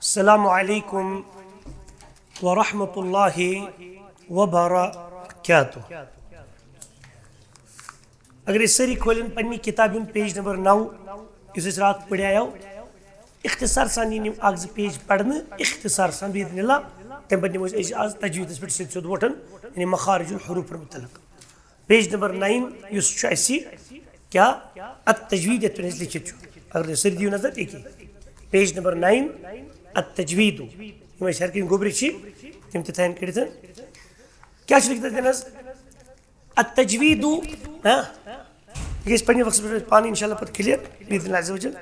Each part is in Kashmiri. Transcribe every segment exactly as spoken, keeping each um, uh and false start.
السلام علیکم ورحمۃ اللہ وبرکاتہ۔ اگر أسۍ سٲری کھولن پننہِ کتابہِ ہُنٛد پیج نمبر نو، یُس أسۍ راتھ پریو، اختصار سان یِن یِم اکھ زٕ پیج پرنہٕ، اختصار سان باذن اللہ۔ تمہِ پتہٕ نِمو أسۍ آز تجویٖدس پٮ۪ٹھ سیوٚد سیوٚد وۄٹھن، یعنی مخارج الحروفن متعلق۔ پیج نمبر نائن یُس چھُ اَسہِ کیٛاہ؟ التجوید، یَتھ پٮ۪ٹھ اَسہِ لیکھِتھ چھُ۔ اگر تُہۍ سٲری دِیِو نظر، ییٚکیٛاہ۔ پیج نمبر نائن، التجوید۔ یِم اَسہِ ہر کُنہِ گوٚبرِ چھِ، تِم تہِ تھاین کٔڑِتھ۔ کیٛاہ چھُ لیکھِتھ اَتٮ۪ن حظ؟ التجوید، ہاں؟ یہِ گژھِ پننہِ وقتس پٮ۪ٹھ پانہٕ انشاءاللہ پتہٕ clear، باذن اللہ عز و جل۔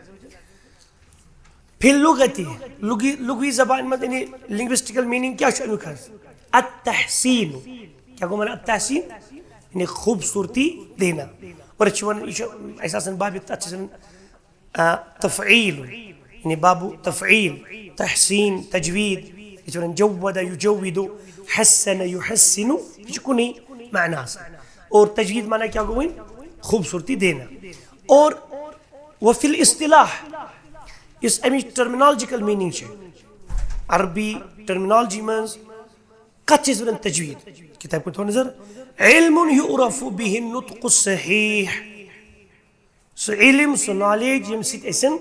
فی اللغتی، لغوی، لغوی زبان منٛز یعنی linguistical meaning کیٛاہ چھُ اَمیُک حظ؟ التحسین۔ کیٛاہ گوٚو وَنان التحسین؟ یعنی خوٗبصوٗرتی دینا۔ اور أسۍ چھِ وَنان، یہِ چھُ اَسہِ آسان باب، تَتھ چھِ أسۍ وَنان، آ، تفعیل، یعنی باب تفعیل، تحسین، تجوید۔ یہِ چھِ وَنان جود یجود، حسن یحسن، یہِ چھُ کُنُے معنی آسان۔ اور تجوید معنی کیٛاہ گوٚو وۄنۍ؟ خوٗبصوٗرتی دینا۔ اور وفی الاصطلاح، یُس اَمِچ terminological meaning چھِ، عربی terminology منٛز کَتھ چھِ أسۍ وَنان تجوید؟ کِتابہِ کُن تھاو نظر۔ علم یعرف به النطق الصحیح۔ سُہ علم، سُہ knowledge، ییٚمہِ سۭتۍ أسۍ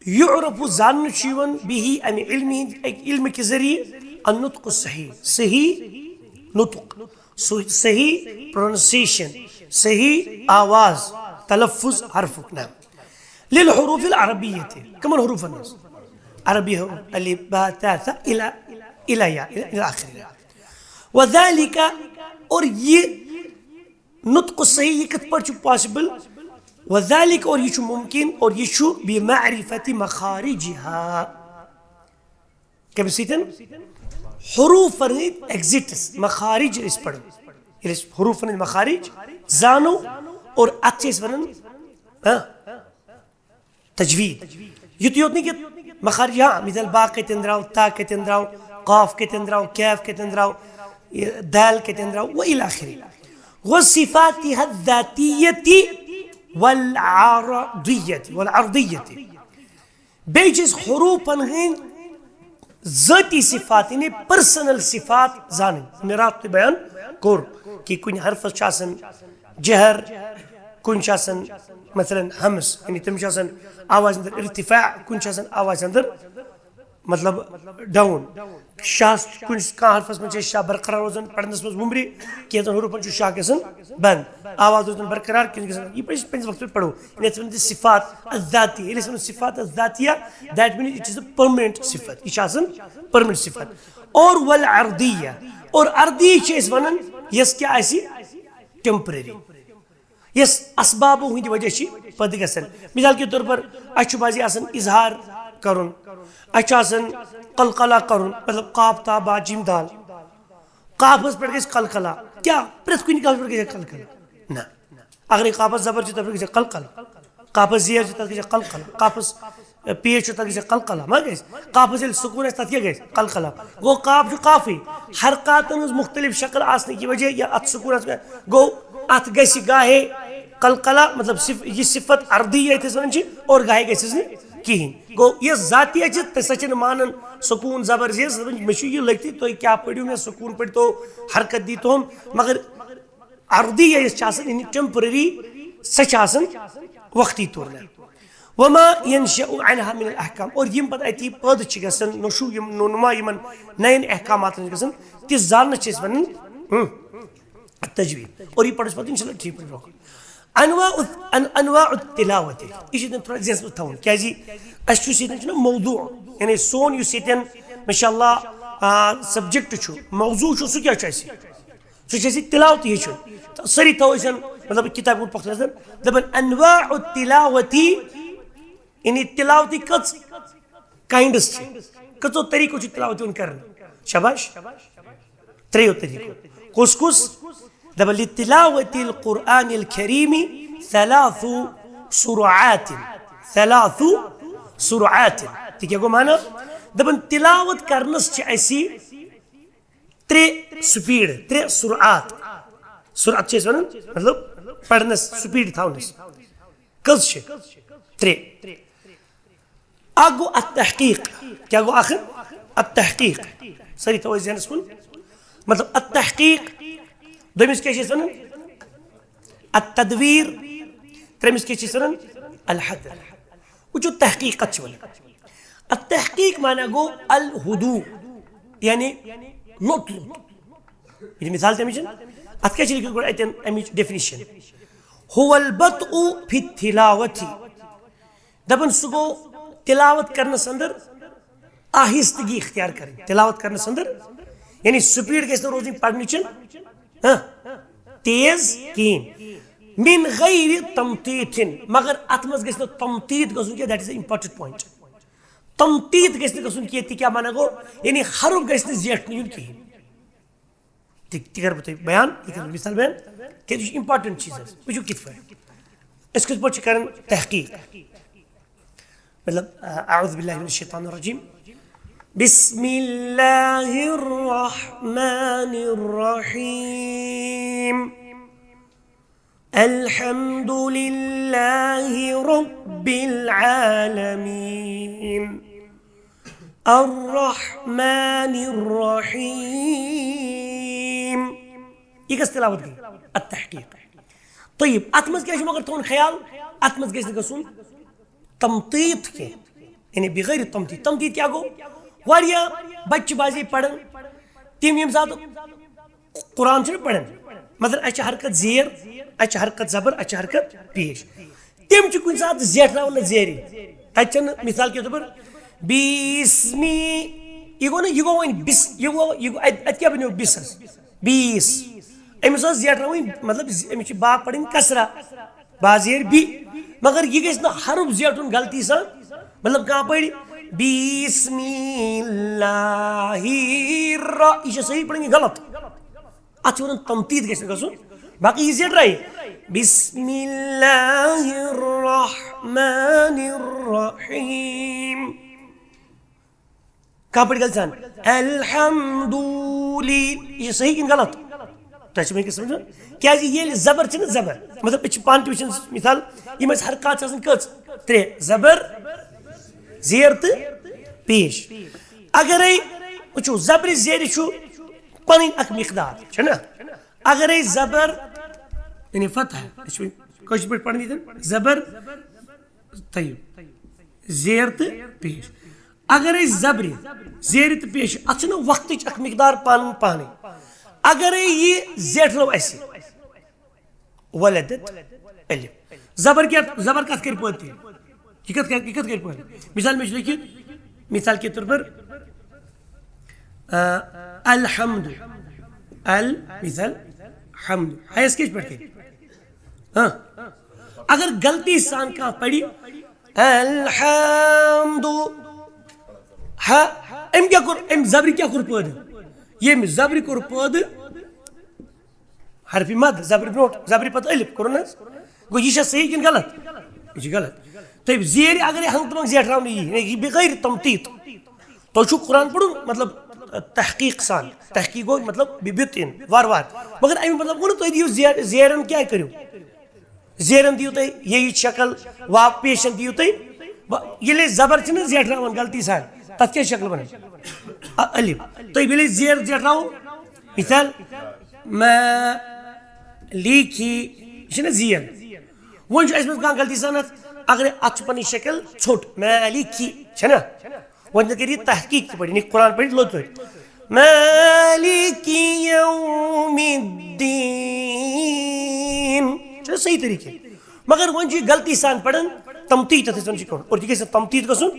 یعرف، زاننہٕ چھُ یِوان، به، اَمہِ علمہِ ہِنٛدِ، اَکہِ علمہٕ کہِ ذٔریعہٕ، النطق الصحیح، صحیح نطق، سُہ صحیح pronunciation، صحیح آواز، تلفظ حرفُک نام۔ للحروف العربیہ، کمن حروفن ہٕنٛز؟ عربی حروف، الف، با، تا، ثا، الی، الی، یا، الی آخر۔ وذالک، اور یہِ نطق صحیح، یہِ کِتھ پٲٹھۍ چھُ possible؟ وذالک، اور یہِ چھُ مُمکِن، اور یہِ چھُ بمعرفت مخارجها۔ کٔمِس سۭتۍ؟ حروفن ہٕنٛدۍ exits، مخارج أسۍ پرو۔ ییٚلہِ أسۍ حروفن ہٕنٛدۍ مخارج زانو اور اتھ چھِ أسۍ ونان، ہاں، تجوید۔ یُتُے یوت نہٕ کہِ مخارج، ہاں، مثال با کتٮ۪ن درٛاو، تا کتٮ۪ن درٛاو، قاف کتٮ۪ن درٛاو، کیف کتٮ۪ن درٛاو، یہِ دال کتٮ۪ن درٛاو، و الی آخر۔ و صفاتها الذاتیہ والعرضیہ، والعرضیہ۔ بیٚیہِ چھِ أسۍ حروفن ہٕنٛدۍ ذٲتی صفات، یعنی personal صفات زانٕنۍ۔ مےٚ راتھ تہِ بیان کوٚر کہِ کُنہِ حرفس چھُ آسان جہر، کُنہِ چھُ آسان مثلاً ہمس، یعنی تٔمِس چھُ آسان آوازِ اندر ارتفاع، کُنہِ چھُ آسان آوازِ اندر مطلب down۔ شاہس کُنہِ کانٛہہ حرفس منٛز چھِ شاہ برقرار روزان، پرنس منٛز وُمرِ، کینٛژن حروفن چھُ شاہ گژھان بنٛد، آواز روزان برقرار، کینٛژن گژھان۔ یہِ پزِ پننِس وقتس پٮ۪ٹھ پرو۔ ییٚلہِ أسۍ ونان چھِ صفات الذاتیہ، ییٚلہِ أسۍ ونان صفات الذاتیہ، that means it is a permanent صفت۔ یہِ چھِ آسان permanent صفت۔ اور والعرضیہ، اور عرضی چھِ أسۍ ونان یۄس کیٛاہ آسہِ؟ Temporary۔ یۄس اسبابو ہٕنٛدِ وجہ چھِ پٲدٕ گژھان۔ مثال کے طور پر، اسہِ چھُ بعضی آسان اظہار کرُن، اسہِ چھُ آسان قلقلہ کرُن، مطلب قاف تا با جیم دال۔ قافس پٮ۪ٹھ گژھِ قلقلہ۔ کیٛاہ؟ پرٛٮ۪تھ کُنہِ قافس پٮ۪ٹھ گژھِ قلقلہ؟ نہ۔ اگرے قافس زبر چھُ، تتھ پٮ۪ٹھ گژھِ قلقلہ۔ قافس زیر چھُ، تتھ گژھِ قلقلہ۔ قافس پیش چھُ، تتھ گژھِ قلقلہ۔ ما گژھِ؟ قافس ییٚلہِ سکوٗن آسہِ، تتھ کیٛاہ گژھِ؟ قلقلہ۔ گوٚو، قاف چھُ قافٕے۔ حرکاتن ہٕنٛز مختلف شکل آسنہٕ کہِ وجہ یا اتھ سکوٗنس، گوٚو، اتھ گژھِ گاہے قلقلہ، مطلب صف-، یہِ صفت عرضی ییٚتہِ أسۍ ونان چھِ، اور گاہے گژھٮ۪س نہٕ کِہینۍ۔ گوٚو، یۄس ذاتیہ چھِ، تہٕ سۄ چھِنہٕ مانان سکوٗن زبر زیر، سۄ دَپان، مےٚ چھُ یہِ لٔگۍ تھٕے، تُہۍ کیٛاہ پٔرِو مےٚ سکوٗن پٲٹھۍ تو حرکت دی تُہُنٛد، مگر عرضی یۄس چھِ آسان، یعنی temporary، سۄ چھِ آسان وقتی طور۔ وما ينشأ عنها من الأحكام، اور یِم پتہٕ اَتی پٲدٕ چھِ گژھان، نشو یِم نما یِمن نَین احکاماتن چھِ گژھان، تہِ زاننہٕ چھِ أسۍ وَنان، ہم، تجوید۔ اور یہِ پَرو أسۍ پتہٕ انشاءاللہ ٹھیٖک پٲٹھۍ برونٛہہ کُن۔ انواع الت-، ان-، انواع التلاوت، یہِ چھُ ییٚتٮ۪ن تھوڑا ذہنس منٛز تھاوُن، کیازِ اَسہِ چھُ ییٚتٮ۪ن چھُنہ موضوع، یعنی سون یُس ییٚتٮ۪ن، ماشاءاللہ، آ، subject چھُ، موضوع چھُ، سُہ کیٛاہ چھُ اَسہِ؟ سُہ چھُ اَسہِ تلاوت ہیٚچھُن۔ تہٕ سٲری تھاوو أسۍ، مطلب، کِتابہِ کُن پۄختہٕ نظر۔ دَپان، انواع التلاوتی، یعنی تلاوتی کٔژ kinds چھِ، کٔژو طریٖقو چھُ تلاوت یِوان کرنہٕ؟ شاباش۔ ترٛیٚیو طریٖقو۔ کُس کُس؟ دَپان، لتلاوت القرآن الکریم ثلاث سرعات، ثلاث سرعات۔ تہِ کیٛاہ گوٚو معنی؟ دَپان، تلاوت کرنس چھِ اَسہِ ترٛےٚ speed، ترٛےٚ سرعات۔ سرعت چھِ أسۍ وَنان، مطلب، پَرنَس speed تھاونَس۔ کٔژ چھِ؟ ترٛےٚ۔ اکھ گوٚو التحقیق۔ کیٛاہ گوٚو آخر؟ التحقیق۔ سٲری تھاوو أسۍ ذہنس کُن۔ مطلب التحقیق۔ دوٚیمِس کیٛاہ چھِ أسۍ وَنان؟ التدویر۔ ترٛیٚیِمِس کیٛاہ چھِ أسۍ وَنان؟ الحذر۔ وٕچھِو تحقیق کَتھ چھِ وَنان۔ التحقیق معنی گوٚو الہدوء، یعنی لوٚت لوٚت۔ یہِ چھِ مثال تَمِچ۔ اَتھ کیٛاہ چھِ لیکھِتھ گۄڈٕ اَتٮ۪ن اَمِچ definition؟ هو البطء في التلاوة۔ دَپان سُہ گوٚو تلاوت کرنس اندر آہستگی اختیار کرٕنۍ، تلاوت کرنس اندر، یعنی speed گژھِ نہٕ روزٕنۍ پرنٕچ، ہاں، تیز کِہیٖنۍ۔ من غیر تمطیط، مگر اتھ منٛز گژھِ نہٕ تمطیط گژھُن کینٛہہ، that is the important point۔ تمطیط گژھِ نہٕ گژھُن کینٛہہ، تہِ کیٛاہ معنی گوٚو؟ یعنی حرف گژھِ نہٕ زیٹھنہٕ یُن کِہیٖنۍ۔ تہِ تہِ کرٕ بہٕ تۄہہِ بیان، یہِ کرٕ بہٕ مثال بیان، کیٛازِ یہِ چھُ important چیٖز حظ۔ وٕچھِو کِتھ پٲٹھۍ۔ أسۍ کِتھ پٲٹھۍ چھِ کران تحقیق؟ مطلب، اعوذ باللہ من الشیطان الرجیم۔ بسم اللہ الرحمن الرحیم۔ الحمد لله رب العالمين۔ الرحمن الرحيم۔ یہِ کۄس تلاوت گٔے؟ التحقیق۔ طیب، اتھ منٛز کیٛاہ چھُ مگر تھاوُن خیال؟ اتھ منٛز گژھِ نہٕ گژھُن تمطیط کینٛہہ، یعنی بغیر تمطیط۔ تمطیط کیٛاہ گوٚو؟ واریاہ بچہِ چھِ بعضے پران، تِم ییٚمہِ ساتہٕ قرآن چھِنہٕ پران، مطلب، اَسہِ چھِ حرکت زیر، اَسہِ چھِ حرکت زبر، اَسہِ چھِ حرکت پیش۔ تِم چھِ کُنہِ ساتہٕ زیٹھراوان نہٕ زیرِ۔ تَتہِ چھَنہٕ مثال کے طور پر بیسمی، یہِ گوٚو نہ، یہِ گوٚو وۄنۍ بِس، یہِ گوٚو، یہِ گوٚو، اَتہِ، اَتہِ کیٛاہ بَنیو بِسَس؟ بیس۔ أمِس ٲس زیٹھراوٕنۍ، مطلب، زِ-، أمِس چھِ با پَرٕنۍ کسرہ۔ با زیر بی، مگر یہِ گژھِ نہٕ حرف زیٹھُن غلطی سان۔ مطلب، کانٛہہ پَرِ بسم اللہ الر-، یہِ چھِ صحیح پَرٕنۍ، یہِ غلط۔ اَتھ چھِ وَنان تمطیط گژھِ نہٕ گژھُن۔ باقٕے یہِ زیٹھرایہِ، بسم اللہ الرحمن الرحیم۔ کانٛہہ پٲٹھۍ غلطی سان، الحمد للہ، یہِ چھُ صحیح کِنہٕ غلط؟ تۄہہِ چھُ وٕنکیٚس سمجھُن؟ کیٛازِ ییٚلہِ زبر چھِنہٕ زبر، مطلب، أسۍ چھِ پانہٕ تہِ وٕچھان مثال، یِم اَسہِ حرکات چھِ آسان کٔژ؟ ترٛےٚ، زبر، زیر تہٕ پیش۔ اگرے وٕچھِو، زبرِ زیرِ چھُ پنٕنۍ اکھ مقدار، چھُنہ؟ اگرے زبر، یعنی فتح، أسۍ چھِ وۄنۍ کٲشِر پٲٹھۍ پران ییٚتٮ۪ن، زبر، طیب، زیر تہٕ پیش۔ اگر أسۍ زبرِ، زیرِ تہٕ پیش، اتھ چھُنہٕ وقتٕچ اکھ مقدار پانہٕ پانے۔ اگرے یہِ زیٹھرو اسہِ، ولدت الف۔ زبر کیٛاہ، زبر کتھ کرِ پٲدٕ تیٚلہِ؟ یہِ کتھ کرِ، یہِ کتھ کرِ پٲدٕ؟ مثال مےٚ چھُ لیکھِتھ، مثال کے طور پر، آ، الحمد۔ ال، مثال، حمد۔ ہیس کِتھ پٲٹھۍ کرِ؟ ہاں۔ اگر غلطی سان کانٛہہ پرِ، الحمد، ہا، أمۍ کیٛاہ کوٚر؟ أمۍ زبرِ کیٛاہ کوٚر پٲدٕ؟ ییٚمۍ زبرِ کوٚر پٲدٕ حرفِ مد، زبرِ برونٛٹھ، زبرِ پتہٕ الف کوٚرُن حظ۔ گوٚو، یہِ چھا صحیح کِنہٕ غلط؟ یہِ چھُ غلط۔ تہٕ زیرِ اگرے ہنٛگتہٕ منٛگہٕ زیٹھراونہٕ یی، یہِ بغیر تمطیط۔ تۄہہِ چھُو قرآن پوٚرمُت، مطلب، تحقیق سان۔ تحقیق گوٚو، مطلب، بِ-، بِبطئن، وارٕ وارٕ۔ مگر اَمیُک مطلب گوٚو نہٕ تُہۍ دِیِو زیر-، زیرَن کیٛاہ کٔرِو؟ زیرَن دِیِو تُہۍ یہِ شکل، واو پیشَن دِیِو تُہۍ۔ وۄنۍ ییٚلہِ أسۍ زبر چھِنہٕ زیٹھراوان غلطی سان، تَتھ کیٛاہ شکل بَنان؟ ا-، الف۔ تُہۍ ییٚلہِ أسۍ زیر زیٹھراوو، مثال، مالکی، یہِ چھِنہٕ زیر۔ وۄنۍ چھُ اَسہِ منٛز کانٛہہ غلطی سان اَتھ، اگر اَتھ چھِ پَنٕنۍ شکل ژھوٚٹ، مالکی، چھَنہ؟ وۄنۍ کٔرِو یہِ تحقیق تہِ پٔرِو، یعنی قرآن پٔرِو لوٚت لوٚت۔ مالک یوم الدین۔ چھُ صحیح طریٖقہٕ۔ مگر وۄنۍ چھُ یہِ غلطی سان پَران، تمطیط یَتھ أسۍ وَنان چھِ کَرُن۔ اور یہِ گژھِ نہٕ تمطیط گژھُن۔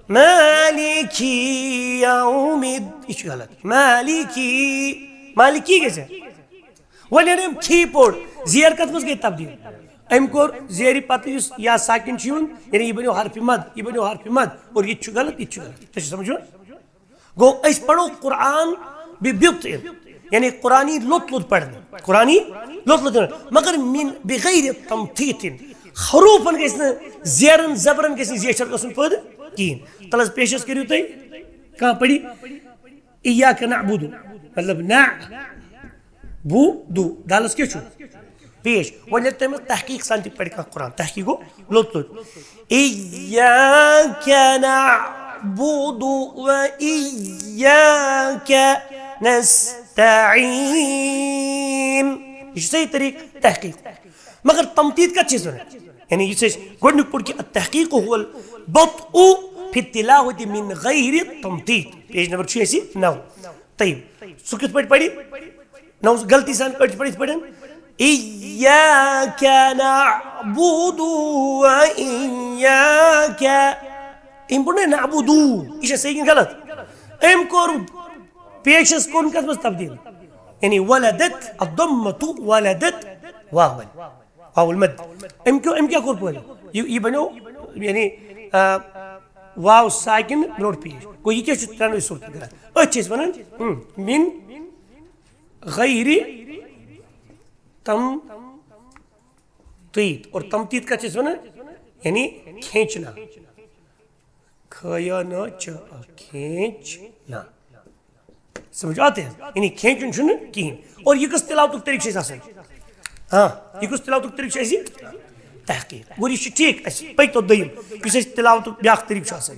مالک یوم الد-، یہِ چھُ غلط۔ مالکی، مالکی گژھِ۔ وۄنۍ ییٚلہِ أمۍ کھی پوٚر، زیر کَتھ منٛز گٔے تبدیٖل؟ أمۍ کوٚر زیرِ پَتہٕ یُس یا ساکِن چھُ یِوان، یعنی یہِ بَنیو حرفِ مد، یہِ بَنیو حرفِ مد، اور یہِ تہِ چھُ غلط، یہِ تہِ چھُ غلط۔ تۄہہِ چھُ سَمجھ یِوان؟ گوٚو، أسۍ پَرو قرآن بِبطئ، یعنی قرآن یی لوٚت لوٚت پَرنہٕ، قرآن یی لوٚت لوٚت پَرنہٕ، مگر من بغیر تمطیط، حروفَن گژھِ نہٕ، زیرَن زبرَن گژھِ نہٕ زیچھر گژھُن پٲدٕ کِہیٖنۍ۔ تَلہٕ حظ پیش حظ کٔرِو تُہۍ، کانٛہہ پَرِ، ایاک نعبد، مطلب نعبد، دالَس کیٛاہ چھُ؟ پیش۔ وۄنۍ ییٚلہِ تۄہہِ منٛز تحقیق سان تہِ پرِ کانٛہہ قرآن، تحقیق گوٚو لوٚت لوٚت۔ إياك نعبد وإياك نستعين۔ یہِ چھُ صحیح طریٖقہٕ تحقیق۔ مگر تمطیٖط کَتہِ چھِ أسۍ وَنان؟ یعنی یُس أسۍ گۄڈٕنیُک پوٚر کہِ التحقیق هو البطء في التلاوة من غير تمطيط۔ پیج نمبر چھُ اَسہِ نَو۔ طیب، سُہ کِتھ پٲٹھۍ پَرِ؟ نہ اوس غلطی سان کٔڑِتھ پٔرِتھ پٲٹھۍ۔ إياك نعبد وإياك۔ أمۍ پوٚر نہ نعبد، یہِ چھا صحیح کِنہٕ غلط؟ أمۍ کوٚر پیشس کُن کتھ منٛز تبدیل؟ یعنی ولدت الضمة ولدت واوا، واو المد۔ أمۍ کیٛاہ، أمۍ کیٛاہ کوٚر پٲدٕ؟ یہِ، یہِ بنیو یعنی، آ، واو ساکن برونٛٹھ پیش۔ گوٚو یہِ کیٛاہ چھُ ترٛٮ۪نوَے صوٗرتن کران؟ أتھۍ چھِ أسۍ ونان، اۭں، من غیر تمطیط۔ اور تمطیط کتھ چھِ أسۍ ونان؟ یعنی کھینچنا۔ کھایا نہ چا کھینچنا۔ سمجھ آتے ہیں؟ یعنی کھینچُن چھُنہٕ کِہیٖنۍ۔ اور یہِ کُس تلاوتُک طریٖقہٕ چھُ اَسہِ آسان؟ ہاں، یہِ کُس تلاوتُک طریٖقہٕ چھُ اَسہِ؟ تحقیق۔ گوٚو یہِ چھُ ٹھیٖک، اَسہِ پٔکۍ تو دوٚیِم، یُس اَسہِ تلاوتُک بیٛاکھ طریٖقہٕ چھُ آسان۔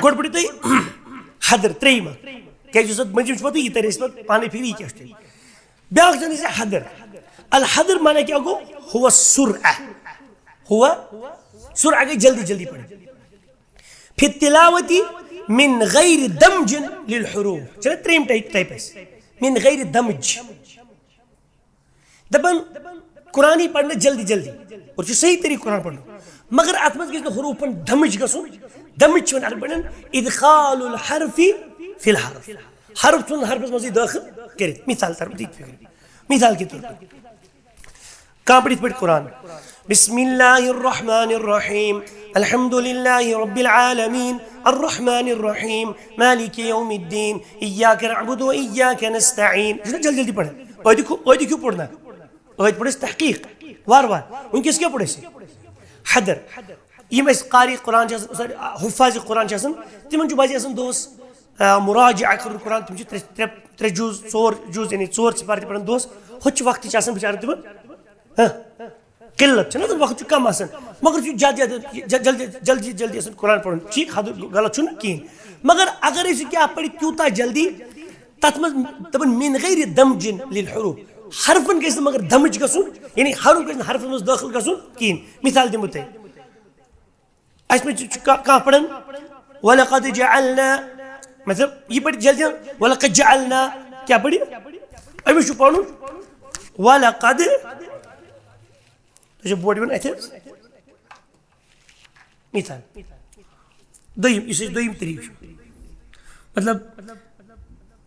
گۄڈٕ پٔرِو تُہۍ حدر ترٛیٚیِمہ، کیٛازِ یُس اَتھ مٔنٛزِم چھُ پَتہٕ یہِ تَرِ اَسہِ پَتہٕ پانَے فِکرِ یہِ کیٛاہ چھُ تیٚلہِ۔ بیٛاکھ زَن چھِ حدر۔ الحدر معنی کیٛاہ گوٚو؟ ہوا سرعہ۔ ہوا سرعہ گٔے جلدی جلدی پَرٕنۍ۔ فی التلاوتی من غیر دمج للحروف۔ چھُنہ ترٛیٚیِم ٹائپ، ٹائپ اَسہِ۔ من غیر دمج۔ دپان قرآنٕے پرنہٕ جلدی جلدی۔ اور چھُ صحیح طریٖقہٕ قرآن پرنُک۔ مگر اتھ منٛز گژھِ نہٕ حروفن دمج گژھُن۔ دمج چھِ وَنان عربی پٲٹھۍ ادخال الحرف فی الحرف۔ حرف ژھُن حرفس منٛزٕے دٲخل کٔرِتھ۔ مثال ترٕ بہٕ دِتھ فکرِ۔ مثال کے طور پر۔ کانٛہہ پرِ یِتھ پٲٹھۍ قرآن۔ بسم الله الرحمن الرحيم، الحمد لله رب العالمين، الرحمن الرحيم، مالك يوم الدين، إياك نعبد وإياك نستعين۔ یہِ چھُنہ جلدی جلدی پران۔ أدۍ کھو، أدۍ کھو پوٚر نہ۔ أدۍ پوٚر اَسہِ تحقیق۔ وار وار۔ وٕنکیٚس کیٛاہ پوٚر اَسہِ؟ حدر۔ یِم اَسہِ قاری قرآن چھِ آسان، سوری، حفاظ قرآن چھِ آسان، تِمن چھُ بَجہِ آسان دۄہَس، آ، مراجعہ کَرُن قرآن۔ تِم چھِ ترٛےٚ، ترٛےٚ، ترٛےٚ جُز، ژور جُز، یعنی ژور سِپارٕ تہِ پَران دۄہَس۔ ہُتہِ چھُ وقتٕچ آسان بِچارَن تِمن، ہاں، قلت چھَنہ آسان، وقت چھُ کم آسان، مگر چھُ جلدی، جلدی، جلدی، جلدی، جلدی آسان قرآن پَرُن۔ ٹھیٖک، حد غلط چھُنہٕ کِہیٖنۍ۔ مگر اگر أسۍ یہِ کیٛاہ پَرِ تیوٗتاہ جلدی، تَتھ منٛز دَپان من غیر دمج للحروف، حرفن گژھِ نہٕ مگر دمج گژھُن، یعنی حرف گژھِ نہٕ حرفن منٛز دٲخل گژھُن کِہیٖنۍ۔ مثال دِمو تۄہہِ۔ اَسہِ منٛز چھُ، چھُ کا-، کانٛہہ پَران، "ولقد جعلنا"، مطلب، یہِ پَرِ جلدی، "ولقد جعلنا"، کیٛاہ پَرِ؟ أمِس چھُ پَرُن، "ولقد"، تُہۍ چھِو بورڈ یِوان اَتھِ حظ؟ مثال۔ دوٚیِم، یُس اَسہِ دوٚیِم طریٖقہٕ چھُ۔ مطلب،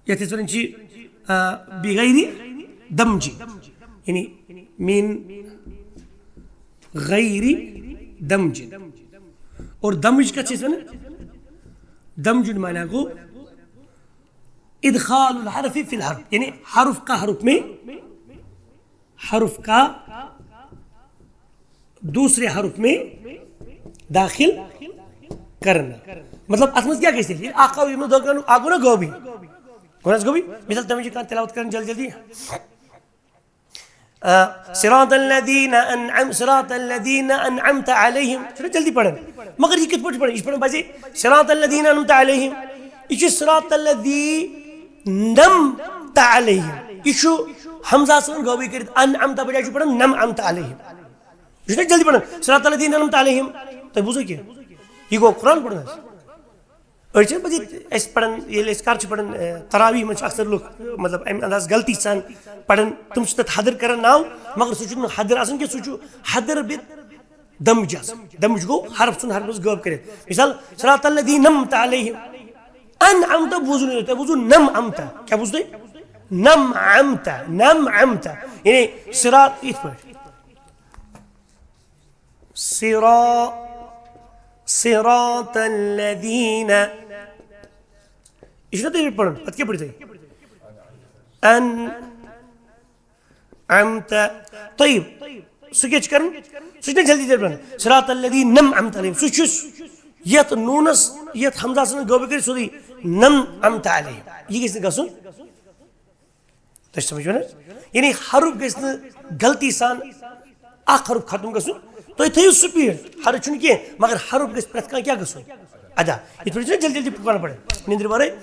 یَتھ أسۍ وَنان چھِ، آ، بغیر دمج۔ یعنی، من غیر دمج۔ اور دمج کَتھ چھِ أسۍ وَنان؟ دمج معنی گوٚو ادخال الحرف فی الحرف، یعنی حرف کا حرف میں، حرف کا دوسرے حرف میں داخل کرنا۔ مطلب، اَتھ منٛز کیٛاہ گژھِ تیٚلہِ؟ ییٚلہِ اَکھ آو، ییٚمہِ دۄہ گوٚو، اَکھ گوٚو نا غٲبٕے۔ گوٚو نہ حظ غٲبٕے؟ مثال، تَمہِ وِزِ چھِ کانٛہہ تلاوت کران جلدی جلدی۔ آ، صراط الذین انعم-، صراط الذین انعمت علیہم۔ چھُنہ جلدی پران۔ مگر یہِ کِتھ پٲٹھۍ چھُ پران؟ یہِ چھُ پران پزے، صراط الذین انعمت علیہم۔ یہِ چھُ صراط الذین انعمت علیہم۔ یہِ چھُ حمزہ سان غٲبٕے کٔرِتھ انعمت بجایہِ چھُ پران نم امت علیہم۔ یہِ چھُنہ جلدی پران، صراط الذین انعمت علیہم۔ تۄہہِ بوٗزوٕ کینٛہہ؟ یہِ گوٚو قرآن پرنس۔ أڑۍ چھِ پَتہٕ یہِ اَسہِ پَران، ییٚلہِ أسۍ کَر چھِ پَران، اے، تراویح منٛز چھِ اکثر لُکھ، مطلب، اَمہِ انداز غلطی سان پَران، تِم چھِ تَتھ حدر کَران ناو، مگر سُہ چھُنہٕ حدر آسان کینٛہہ، سُہ چھُ حدر بِ دمج آسان۔ دمج گوٚو حرف ژھُن حرف منٛز غٲب کٔرِتھ۔ مثال، صراط الذین انعمت علیہم۔ انعمت بوٗزُو نہٕ تۄہہِ، بوٗزُو نم امت۔ کیٛاہ بوٗزُو تۄہہِ؟ نم امت، نم امت۔ یعنی صراط یِتھ پٲٹھۍ۔ صرا-، صراط الذین۔ یہِ چھُنہ تُہۍ پَرُن، پَتہٕ کیٛاہ پٔرِو تُہۍ؟ انعمت۔ طیب۔ سُہ کیٛاہ چھُ کَرُن؟ سُہ چھُنہ جلدی جلدی پَرُن۔ صراط الذین نم امت علیہم۔ سُہ چھُ یَتھ نوٗنَس، یَتھ حمزہ سٕنٛز غٲبٕے کٔرِتھ سیوٚدُے نم امت علیہم۔ یہِ گژھِ نہٕ گژھُن۔ تۄہہِ چھِ سمجھ یِوان حظ؟ یعنی حرف گژھِ نہٕ غلطی سان اکھ حرف ختم گژھُن۔ تُہۍ تھٲیِو سپیڈ، حرف چھُنہٕ کینٛہہ، مگر حرف گژھِ پرٛٮ۪تھ کانٛہہ کیٛاہ گژھُن؟ ادا۔ یِتھ پٲٹھۍ چھُنہ جلدی جلدی پکان پڑھان، نندرِ ورٲے۔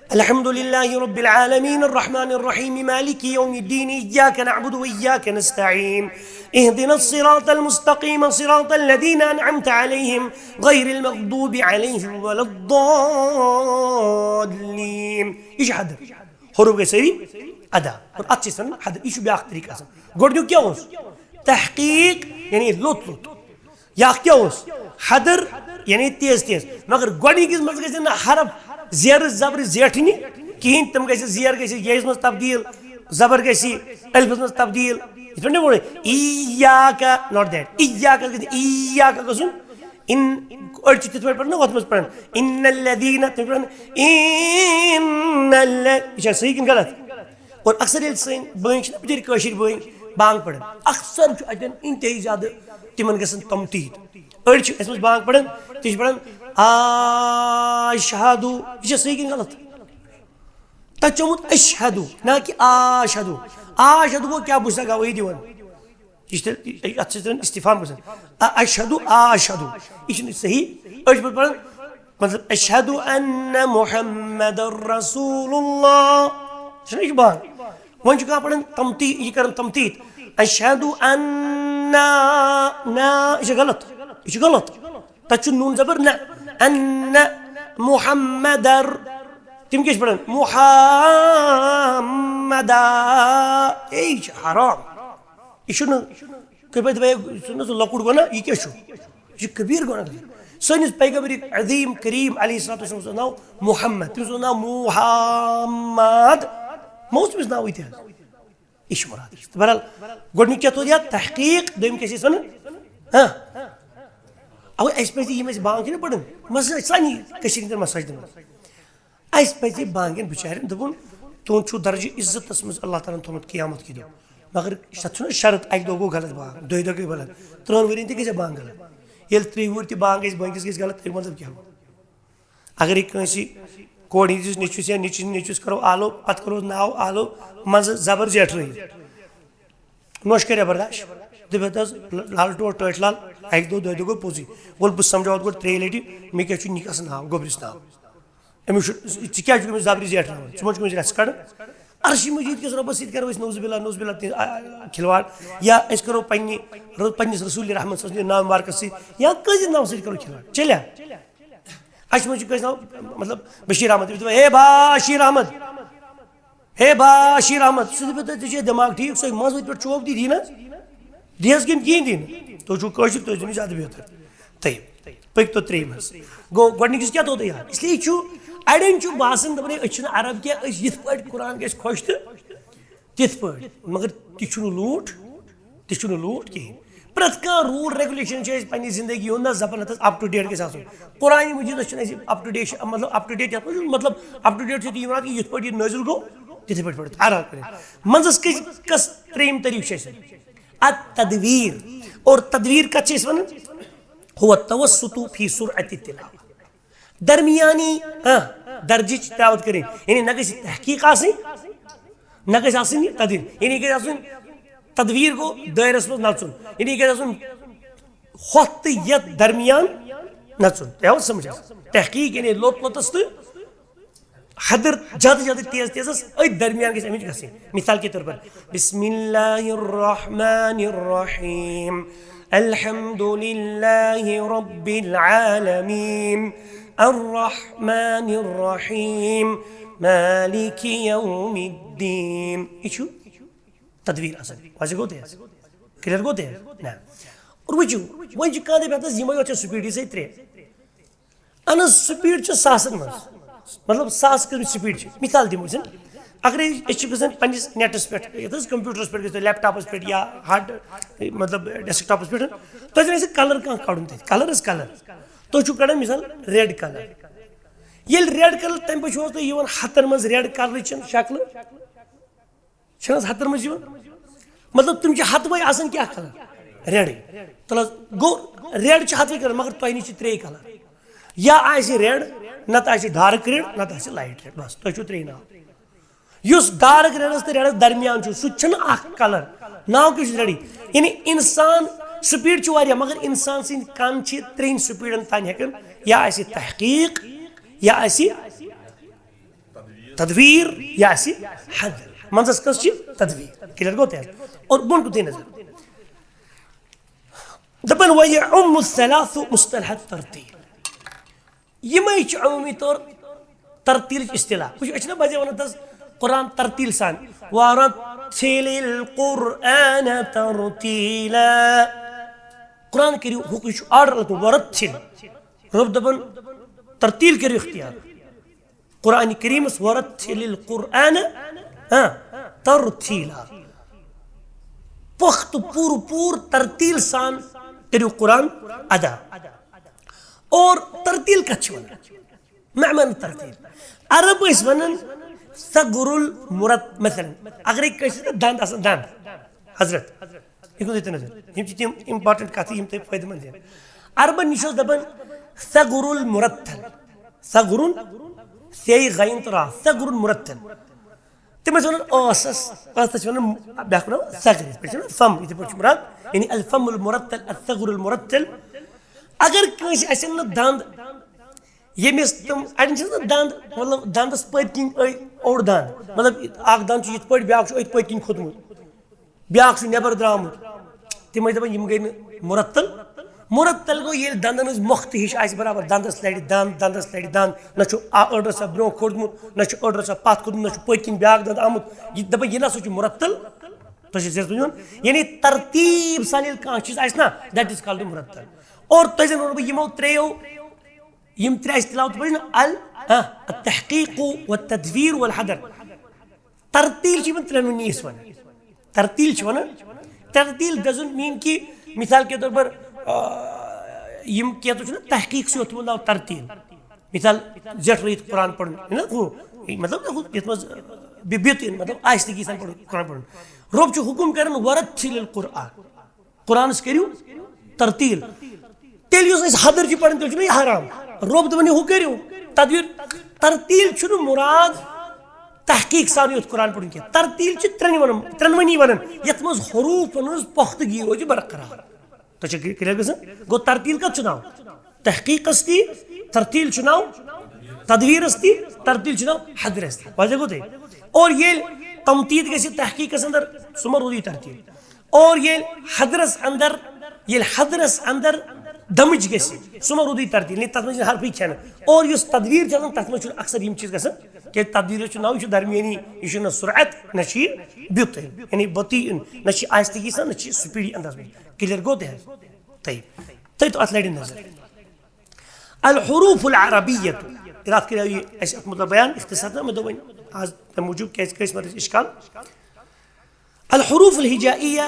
الحمد لله رب العالمين، الرحمن الرحيم، مالك يوم الدين، إياك نعبد وإياك نستعين، اهدنا الصراط المستقيم، صراط الذين أنعمت عليهم، غير المغضوب عليهم ولا الضالين۔ یہِ چھُ حدر۔ حروف گٔے سٲری ادا۔ اور اتھ چھِ أسۍ ونان حدر۔ یہِ چھُ بیٛاکھ طریٖقہٕ آسان۔ گۄڈٕنیُک کیٛاہ اوس؟ تحقیٖق، یعنی لوٚت لوٚت۔ یا کیٛاہ اوس؟ حدر، یعنی تیز تیز۔ مگر گۄڈٕنِکِس منٛز گژھِ نہٕ حرف زیرٕ زبرٕ زیٹھنہِ کِہیٖنۍ۔ تِم گژھِ، زیر گژھِ ییٚیِس منٛز تبدیٖل، زبر گژھِ الفس منٛز تبدیٖل۔ یِتھ پٲٹھۍ مےٚ ووٚن، ایاک، not that۔ ایاک گژھِ، ایاک گژھُن۔ ان، أڑۍ چھِ تِتھ پٲٹھۍ پران، نہ، ہۄتھ منٛز پران، ان الذین، تِم پران، ان الل-، یہِ چھا صحیح کِنہٕ غلط؟ اور اکثر ییٚلہِ سٲنۍ بٲے چھِ نہ بِچٲرۍ کٲشِر بٲے بانگ پران، اکثر چھُ اتٮ۪ن انتہٲیی زیادٕ تِمن گژھان تمطیٖط۔ أڑۍ چھِ ٲسمٕتۍ بانگ پران، تِم چھِ پران، آشہدو، یہِ چھا صحیح کِنہٕ غلط؟ تتھ چھُ آمُت اشہدو، نہ کہِ آشہدو۔ آشہدو گوٚو کیٛاہ؟ بہٕ چھُس سا گوٲہی دِوان۔ یہِ چھِ تیٚلہِ، اَتھ چھِ تیٚلہِ استفہام گژھان۔ اَ-، اشہدو، آ، اشہدو۔ یہِ چھُنہٕ صحیح۔ أسۍ چھِ پَتہٕ پَران، مطلب، اشہدو ان محمد رسول اللہ۔ چھُنہ یہِ چھُ بان۔ وۄنۍ چھُ کانٛہہ پَران تمتی، یہِ کَران تمتیٖت۔ اشہدو ان، نا، یہِ چھُ غلط۔ یہِ چھُ غلط۔ تَتہِ چھُ نوٗن زبر نہ۔ ان محمد۔ تِم کیٛاہ چھِ پَران؟ محمدا۔ اے، یہِ چھُ حرام۔ یہِ چھُنہٕ، کٔرۍ پٲٹھۍ دَپان، یہِ چھُنہٕ سُہ لۄکُٹ گۄناہ، یہِ کیٛاہ چھُ؟ یہِ چھُ کبیٖر گۄناہ۔ سٲنِس پیغمبر عظیٖم کریم علیہ الصلوۃ والسلام اوس ناو محمد، تٔمِس اوس ناو محمد، ما اوس تٔمِس ناو یہِ تہِ حظ؟ یہِ چھُ مُراد۔ تہٕ بہرحال، گۄڈٕنیُک کیٛاہ تھوٚو یاد؟ تحقیٖق۔ دوٚیِم کیٛاہ چھِ أسۍ وَنان؟ ہاں۔ اَوَے اَسہِ پَزِ یِم اَسہِ بانٛگ چھِنہ پَران، مثلاً سانہِ کٔشیٖرِ ہِنٛدٮ۪ن مساجدَن منٛز۔ اَسہِ پَزِ بانٛگٮ۪ن بِچارٮ۪ن دَپُن، تُہُنٛد چھُو درجہِ عزتَس منٛز اللہ تعالیٰ ہَن تھوٚومُت قیامت کہِ دۄہ۔ مگر تَتھ چھُنہ شرط، اَکہِ دۄہ گوٚو غلط بانٛگ، دۄیہِ دۄہ گٔے غلط، ترٛہَن ؤرِین تہِ گژھِ بانٛگ غلط۔ ییٚلہِ ترٛیٚیہِ وُہٕرۍ تہِ بانٛگ گژھِ، بٲنٛگِس گژھِ غلط، اَمیُک مطلب کیٛاہ گوٚو؟ اگر یہِ کٲنٛسہِ کورِ ہٕنٛدِس نیٚچوِس یا نیٚچوِس نیٚچوِس کَرو آلو، پَتہٕ کَرو ناو آلو، منٛزٕ زبر زیٹھرٲیِتھ۔ نوٚش کَریا برداش؟ دٔپِتھ حظ، لال ٹوٹھ ٹٲٹھۍ لال، اَکہِ دۄہ دۄیہِ دۄہ گوٚو پوٚزُے۔ وَلہٕ بہٕ سَمجھاوَتھ گۄڈٕ ترٛیٚیہِ لَٹہِ، مےٚ کیٛاہ چھُ نِکَس ناو، گوٚبرِس ناو۔ أمِس چھُ، ژٕ کیٛازِ چھُکھ أمِس زبرِ زیٹھراوان؟ ژٕ ما چھُکھ أمِس رٮ۪ژھ کَڑان؟ عرشِ مجیٖد کِس رۄبَس سۭتۍ کَرو أسۍ نعوذ باللہ، نعوذ باللہ تہِ، آ، آ، کھلواڑ۔ یا أسۍ کَرو پنٛنہِ، پنٛنِس رسول رحمت صلی اللہ علیہ وسلم ناو مبارکَس سۭتۍ، یا کٲنٛسہِ ناوٕ سۭتۍ کَرو کھلواڑ۔ چلیا؟ اَسہِ منٛز چھُ کٲنٛسہِ ناو، مطلب، بشیٖر احمد، تٔمِس دَپان، "ہے بشیٖر احمد، ہے بشیٖر احمد"۔ سُہ دَپہِ، "تۄہہِ، ژےٚ چھےٚ دٮ۪ماغ ٹھیٖک؟ سُہ ہیٚکہِ منٛزٕ ؤتھۍ پٮ۪ٹھ چوب دِتھ، یی نہ؟ دِیَس کِنہٕ کِہیٖنۍ دِنہٕ؟ تُہۍ چھُو کٲشِر، تُہۍ ٲسِو زیادٕ بہتر۔" تہٕ پٔکۍ تو ترٛیٚیِم حظ۔ گوٚو، گۄڈٕنِکِس کیٛاہ تھوٚو تۄہہِ یاد؟ اِسلیے چھُ، اَڑٮ۪ن چھُ باسان، دَپان، "ہے، أسۍ چھِنہٕ عرب کینٛہہ، أسۍ یِتھ پٲٹھۍ قرآن گژھِ خۄش تہٕ تِتھ پٲٹھۍ۔" مگر تہِ چھُنہٕ لوٗٹھ، تہِ چھُنہٕ لوٗٹھ کِہیٖنۍ۔ پرٛٮ۪تھ کانٛہہ rule regulation چھِ أسۍ پنٛنہِ زندگی ہُنٛد نہ زبردست up to date گژھِ آسُن۔ قرآن مجیدس چھُنہٕ اَسہِ up to date، مطلب، up to date یَتھ منٛز چھُ، مطلب، up to date چھُ یہِ مراد کہِ یِتھ پٲٹھۍ یہِ نٲزِل گوٚو، تِتھٕے پٲٹھۍ پٔرِتھ، آرام کٔرِتھ۔ منٛزس کٔژ، کس ترٛیٚیِم طریٖقہٕ چھُ اَسہِ؟ التدویر۔ اور تدویر کَتھ چھِ أسۍ وَنان؟ هو التوسط في سرعة التلاوة۔ درمیانی، ہاں، درجٕچ تلاوت کٔرِنۍ۔ یعنی نہ گژھِ تحقیٖق آسٕنۍ، نہ گژھِ آسٕنۍ یہِ تدویر۔ یعنی یہِ گژھِ آسُن، تدویر گوٚو دٲیرَس منٛز نَژُن۔ یعنی یہِ گژھِ آسُن ہۄتھ تہٕ یَتھ درمیان نَژُن۔ تۄہہِ آوٕ سمجھ؟ تحقیٖق یعنی لوٚت لوٚتَس تہٕ حدر زیادٕ زیادٕ تیز تیزَس، أتھۍ درمیان گژھِ اَمِچ گژھٕنۍ۔ مثال کے طور پر، بسم اللہ الرحمن الرحیم، الحمد للہ رب العالمین، الرحمن الرحیم، مالک یوم الدین۔ یہِ چھُ تدویر آسان۔ واضح گوٚو تیز؟ Clear گوٚو تیز؟ نہ۔ اور وٕچھِو، وۄنۍ چھِ کانٛہہ دَپہِ، ہَتہٕ حظ، یِمَے یوت چھےٚ speed-ٕے سۭتۍ ترٛےٚ۔ اَہن حظ، speed چھِ ساسَن منٛز۔ مطلب، ساس قٕسمٕچ speed چھِ۔ مثال دِمو أسۍ، اگر أسۍ، أسۍ چھِ گژھان پنٛنِس netَس پٮ۪ٹھ، یَتھ حظ computer-س پٮ۪ٹھ گژھِ، laptop-س پٮ۪ٹھ یا hard، مطلب، desktop-س پٮ۪ٹھ، تۄہہِ زَن آسہِ colour کانٛہہ کَڑُن تَتہِ۔ Colour حظ colour۔ تُہۍ چھِو کَڑان مثال red colour۔ ییٚلہِ red colour، تَمہِ پَتہٕ چھُو حظ تۄہہِ یِوان ہَتَن منٛز red colour-ٕچ شکلہٕ؟ چھِنہٕ حظ ہَتَن منٛز یِوان؟ مطلب، تِم چھِ ہَتوَے آسان کیٛاہ colour؟ Red۔ تَلہٕ حظ، گوٚو red چھِ ہَتوَے colour، مگر تۄہہِ نِش چھِ ترٛے colour۔ یا آسہِ red، نَتہٕ آسہِ dark red، نَتہٕ آسہِ light red۔ بَس، تۄہہِ چھُو ترٛے ناو۔ یُس ڈارک ریڈس تہٕ ریڈس درمیان چھُ، سُہ تہِ چھُنہٕ اکھ کلر۔ ناو کیٛاہ چھُ ریڈی؟ یعنی انسان، سپیڈ چھِ واریاہ، مگر انسان سٕنٛدۍ کن چھِ ترٛٮ۪ن سپیڈن تام ہٮ۪کان، یا آسہِ تحقیق، یا آسہِ تدویر، یا آسہِ حدر۔ منٛزس کس چھِ؟ تدویر۔ کلیئر گوٚو تۄہہِ؟ اور بۄن کُن تھٲیِو نظر۔ دپان، وَيَعُمُّ الثَّلَاثُ مُصْطَلَحَ التَّرْتِيلِ۔ یِمے چھِ عموٗمی طور ترتیٖلٕچ اصطلاح۔ وٕچھ، أسۍ چھِنہ بَجے وَنان تَس قرآن ترتیٖل سان، وَرَتِّلِ الْقُرْآنَ تَرْتِيلًا۔ قرآن کٔرِو حُکُم، یہِ چھُ آرڈر لَگُن، وَرَتِّل۔ رۄب دَپان، ترتیٖل کٔرِو اختیار۔ قرآن کریمس، ورتل القرآن، ہاں، ترتیلا۔ پختہٕ پوٗرٕ پوٗرٕ ترتیٖل سان کٔرِو قرآن ادا۔ اور ترتیٖل کتھ چھِ ونان؟ معنی ترتیٖل۔ عرب ٲسۍ ونان ثغر المرت، مثلاً، اگرے کٲنٛسہِ دنٛد آسان، دنٛد، حضرت، یہِ گوٚو ییٚتہِ نظر۔ یِم چھِ تِم important کتھٕ یِم تۄہہِ فٲیدٕ مند دِن۔ عربن نِش اوس دپان ثغر المرتل۔ ثغرن، ثے غین تہٕ را، ثغرن مرتل۔ تِم ٲسۍ ونان ٲسس، ٲسس چھِ ونان بیٛاکھ ونان ثغر، یِتھ پٲٹھۍ چھِ ونان فم، یِتھے پٲٹھۍ چھُ مراد، یعنی الفم المرتل، الثغر المرتل۔ اگر کٲنٛسہِ آسن نہٕ دند، ییٚمِس تِم، اڑٮ۪ن چھِ آسان دند، مطلب دندس پٔتۍ کِنۍ أڑۍ، اوٚڑ دند، مطلب اکھ دند چھُ یِتھ پٲٹھۍ، بیٛاکھ چھُ أتھۍ پٔتۍ کِنۍ کھوٚتمُت، بیٛاکھ چھُ نٮ۪بر درٛامُت۔ تِم ٲسۍ دَپان، یِم گٔے نہٕ مرتل۔ مرتل گوٚو، ییٚلہِ دَنٛدَن ہٕنٛز مۄختہٕ ہِش آسہِ برابر، دَنٛدَس لَڑِ دَنٛد، دَنٛدَس لَڑِ دَنٛد، نہ چھُ اَ-، أڑ رَژھا برٛونٛہہ کھوٚتمُت، نہ چھُ أڑ رَژھا پَتھ کھوٚتمُت، نہ چھُ پٔتۍ کِنۍ بیٛاکھ دَنٛد آمُت۔ یہِ دَپان، یہِ نہ سا چھُ مرتل۔ تۄہہِ چھُ زیادٕ بوٗزمُت؟ یعنی ترتیٖب سان ییٚلہِ کانٛہہ چیٖز آسہِ نا، that is called مرتل۔ اور تۄہہِ زَن ووٚنوُ بہٕ، یِمو ترٛیٚیو، یِم ترٛےٚ اَسہِ تِلاوت پٔرۍ نا، ال-، ہاں، التحقیق والتدویر والحدر۔ ترتیٖل چھِ یِمن ترٛٮ۪نوٕنی أسۍ وَنان۔ ترتیٖل چھِ وَنان۔ ترتیٖل doesn't mean کہِ مثال کے طور پر، آ، یِم کینٛہہ تہِ چھُنہ تحقیٖق سۭتۍ اوتھمُت ناو ترتیٖل۔ مثال، زیٹھ رٲیِتھ قرآن پَرُن، ہے نا، ہُہ، مطلب، ہُہ، یَتھ منٛز بِ-، بِتٕنۍ، مطلب، آہستگی سان پَرُن، قرآن پَرُن۔ رۄب چھُ حُکُم کران، ورتل القرآن۔ قرآنس کٔرِو ترتیٖل۔ تیٚلہِ یُس أسۍ حدر چھِ پران، تیٚلہِ چھُنہٕ یہِ حرام۔ رۄب دَپان، یہِ ہُہ کٔرِو تدویٖر۔ ترتیٖل چھُنہٕ مُراد تحقیٖق سان یوت قرآن پرُن کینٛہہ۔ ترتیٖل چھِ ترٛٮ۪ن وَنان، ترٛٮ۪نوٕنی وَنان، یَتھ منٛز حروٗفَن ہٕنٛز پۄختگی روزِ برقرار۔ تۄہہِ چھا clear گژھان؟ گوٚو، ترتیٖل کَتھ چھُ ناو؟ تحقیٖقَس تہِ، ترتیٖل چھُ ناو تدویٖرَس تہِ، ترتیٖل چھُ ناو حدرَس تہِ۔ واضح گوٚو تۄہہِ؟ اور ییٚلہِ تمتیٖد گژھِ تحقیٖقَس اندر، سُہ ما روٗدُے ترتیٖل؟ اور ییٚلہِ حدرس اندر، ییٚلہِ حدرس اندر دمٕج گژھِ، سُہ ما روٗدُے ترتیٖل، یعنی تتھ منٛز چھِنہٕ حرفٕے کھٮ۪نہٕ۔ اور یُس تدویٖر چھِ آسان، تتھ منٛز چھُنہٕ اکثر یِم چیٖز گژھان کینٛہہ۔ تدویٖرس چھُ ناو، یہِ چھُ درمیٲنی، یہِ چھُنہٕ سرعت، نہ چھُ یہِ بطیء، یعنی بطیء، نہ چھُ آہستگی سان، نہ چھُ یہِ speedy انداز منٛز۔ clear گوٚو تۄہہِ؟ طیب۔ تۄہہِ تو اتھ لڑِ نظر۔ الحروف العربیہ۔ راتھ کریو یہِ اَسہِ اتھ متعلق بیان اختصار، تہٕ مےٚ دوٚپ وۄنۍ آز تمہِ موٗجوٗب کیازِ کٲنٛسہِ ما روزِ اشکال۔ الحروف الہجائیہ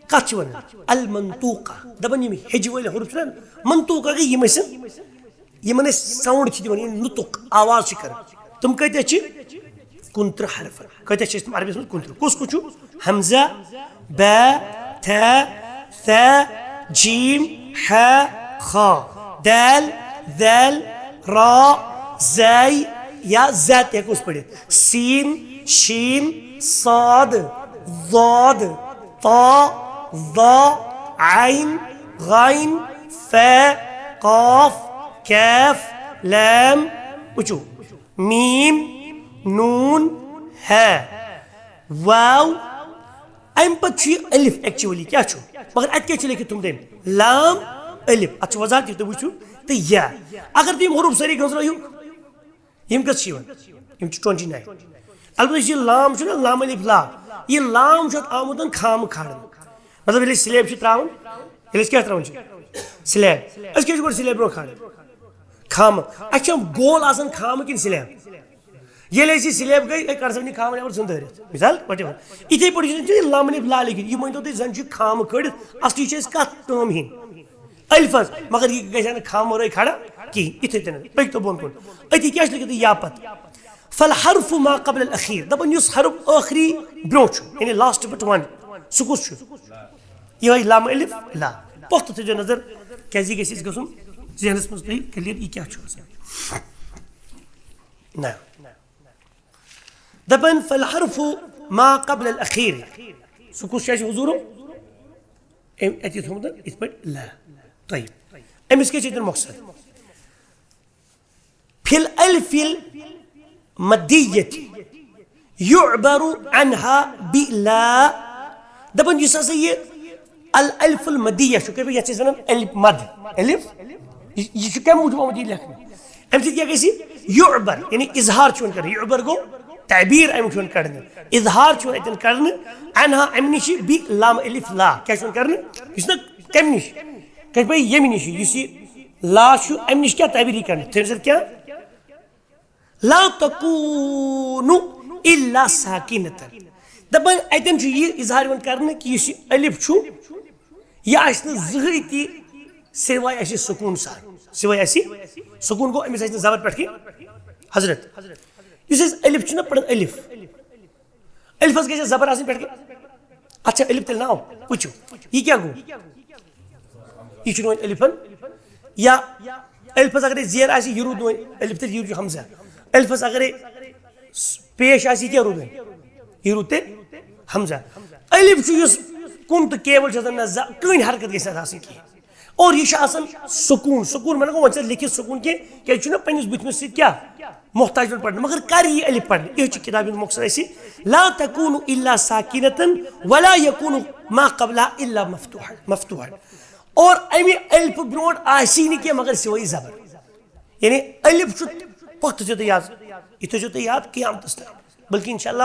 کتھ چھِ ونان؟ المنطوقہ۔ دپان یِم ہیٚجہِ وٲلۍ حروف چھِ نا، منطوقہ گٔے یِم أسۍ، یِمن أسۍ sound چھِ دِوان، یِم نطق، آواز چھِ کران۔ تِم کۭتیاہ چھِ؟ کُنترٕہ حرف۔ کۭتیاہ چھِ أسۍ تِم عربیس منٛز؟ کُنترٕہ۔ کُس کُس چھُ؟ ہمزہ، با، تھا، ثا، جیم، ہا، خا، دال، ذال، را، زاے یا زا تہِ ہٮ۪کو أسۍ پٔرِتھ۔ سین، شین، صاد، ضاد، طا، ظا، عین، غین، فا، قاف، کاف، لام، وٕچھِو، میم، نون، ہا، واو۔ امہِ پتہٕ چھُ یہِ الف actually، کیٛاہ چھُ؟ مگر اتہِ کیٛاہ چھُ لیکھِتھ تھوٚمُت أمۍ؟ لام الف۔ اتھ چھُ وضاحت، یہِ تُہۍ وٕچھِو، تہٕ یا۔ اگر تُہۍ یِم حروف سٲری گٔنٛزرٲیِو، یِم کٔژ چھِ یِوان؟ یِم چھِ twenty nine۔ البتہ یُس یہِ لام چھُ نا، لام الف لا، یہِ لام چھُ اتھ آمُت خامہٕ کھالنہٕ۔ مطلب، ییٚلہِ أسۍ slab چھِ ترٛاوان، ییٚلہِ أسۍ کیٛاہ ترٛاوان چھِ؟ slab۔ أسۍ کیٛاہ چھِ گۄڈٕ slab برٛونٛہہ کھالان؟ خامہٕ۔ اَسہِ چھا گول آسان خامہٕ کِنہٕ slab؟ ییٚلہِ أسۍ یہِ slab گٔے، أسۍ کَڑسو یہِ خامہٕ نٮ۪بر ژھٕن دٲرِتھ۔ مثال، whatever۔ یِتھَے پٲٹھۍ چھُ یہِ لام الف لا لیکھِتھ۔ یہِ مٲنۍ تو تُہۍ، زَن چھُ یہِ خامہٕ کٔڑِتھ، اَصلی چھِ أسۍ کَتھ کٲم ہِنٛدۍ؟ الفس، مگر یہِ گژھِ نہٕ خامہٕ ورٲے کھڑا کِہیٖنۍ۔ یِتھَے کٔنۍ پٔکۍ تو بۄن کُن۔ أتی کیٛاہ چھُ لیکھِتھ؟ یا پتہٕ۔ فالحرف ما قبل الاخیر، دَپان یُس حرف ٲخری برٛونٛہہ چھُ، یعنی last but one، سُہ کُس چھُ؟ یِہوٚے لام الف لا۔ پۄختہٕ تھٲیزیو نظر، کیٛازِ یہِ گژھِ اَسہِ گژھُن ذہنَس منٛز تُہۍ clear، یہِ کیٛاہ چھُ آسان۔ نہ۔ دپان فالحرف ما قبل الاخیر۔ سُہ کُس چھُ اَسہِ حضوٗرو؟ أمۍ اَتہِ تھوٚمُت یِتھ پٲٹھۍ لا۔ طیب، أمِس کیٛاہ چھِ ییٚتٮ۪ن مقصد؟ فی الالف المدیہ یعبر عنہا بلا۔ دپان یُس ہسا یہِ الالف المدیہ چھُ، کیٛاہ یتھ چھِ أسۍ ونان الف مد؟ الف، یہِ یہِ چھُ کمہِ موٗجوٗب آمُت یہِ لیکھنہٕ؟ امہِ سۭتۍ کیٛاہ گژھِ؟ یعبر، یعنی اظہار چھُ یِوان کرنہٕ۔ یعبر گوٚو تعبیر امیُک چھُ یِوان کرنہٕ، اظہار چھُ یِوان اتٮ۪ن کرنہٕ۔ عنہا، امہِ نِش، بلام الف لا، کیٛاہ چھُ یِوان کرنہٕ؟ یُس نہ کمہِ نِش؟ کتھ پٲٹھۍ؟ ییٚمہِ نِش۔ یُس یہِ لا چھُ، امہِ نِش کیٛاہ تعبیر یی کرنہٕ؟ تٔمۍ سۭتۍ کیٛاہ؟ لا تکون الا ساکنتن۔ دپان اتٮ۪ن چھُ یہِ اظہار یِوان کرنہٕ کہِ یُس یہِ الف چھُ، یہِ آسہِ نہٕ زٕہٕے تہِ سوائے آسہِ سکوٗن سان، سوائے آسہِ سکوٗن۔ گوٚو أمِس آسہِ نہٕ زبر پٮ۪ٹھ کینٛہہ۔ حضرت، یُس أسۍ الف چھُنہ پران، الف، الفس گژھِ زبر آسٕنۍ پٮ۪ٹھ کینٛہہ۔ اتھ چھا الف تیٚلہِ ناو؟ وٕچھِو، یہِ کیٛاہ گوٚو؟ یہِ چھُنہٕ وۄنۍ الفن یا الفس اگرے زیر آسہِ، یہِ روٗد نہٕ وۄنۍ الف تیٚلہِ، یہِ روٗد ہمزہ۔ الفس اگرے س-، پیش آسہِ، یہِ کیٛاہ روٗد وۄنۍ؟ یہِ روٗد تیٚلہِ ہمزہ۔ الف چھُ یُس کُن تہٕ کیبل چھُ آسان، نہ زا-، کٕہٕنۍ حرکت گژھِ نہٕ اتھ آسٕنۍ کینٛہہ۔ اور یہِ چھُ آسان سکوٗن، سکوٗن مطلب گوٚو وۄنۍ ژےٚ لیکھِتھ سکوٗن کینٛہہ، کیٛازِ چھُنہ پننِس بٕتھمِس سۭتۍ کیٛاہ محتاج یِوان پرنہٕ، مگر کر یی الف پرنہٕ؟ یہِ چھُ کِتابہِ ہُنٛد مقصد اَسہِ، لا تکون الا ساکنتن ولا یکون ما قبلها الا مفتوحا، مفتوحا۔ اور امہِ الفہٕ برونٛٹھ آسی نہٕ کینٛہہ مگر سوائے زبر۔ یعنی الف چھُ پتھ تھٲیزیو تُہۍ یاد، یہِ تھٲیزیو تُہۍ یاد قیامتس تام، بلکہ انشاءاللہ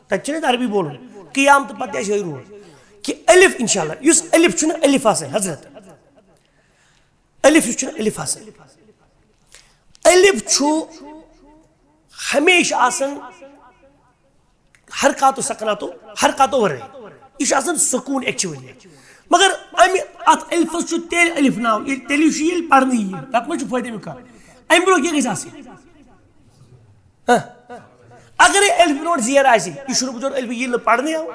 تتہِ چھُنہٕ اَسہِ عربی بولُن، قیامتہٕ پتہٕ تہِ آسہِ یِہوٚے رول کہِ الف، انشاءاللہ یُس الف چھُنہٕ الف آسان حضرت، الف یُس چھُنہٕ الف آسان، الف چھُ ہمیشہِ آسان حرکاتو سکناتو، حرکاتو ورٲے۔ یہِ چھُ آسان سکوٗن actually۔ مگر امہِ اتھ الفس چھُ تیٚلہِ الف ناو، ییٚلہِ، تیٚلہِ چھُ ییٚلہِ پرنہٕ یِیہِ، تتھ منٛز چھُ فٲیدٕ امیُک کانٛہہ۔ امہِ برونٛہہ کیٛاہ گژھِ آسٕنۍ؟ ہاں۔ اگرے الف برونٛٹھ زیر آسہِ، یہِ چھُنہٕ بچور الف ییٚلہِ نہٕ پرنہٕ آو۔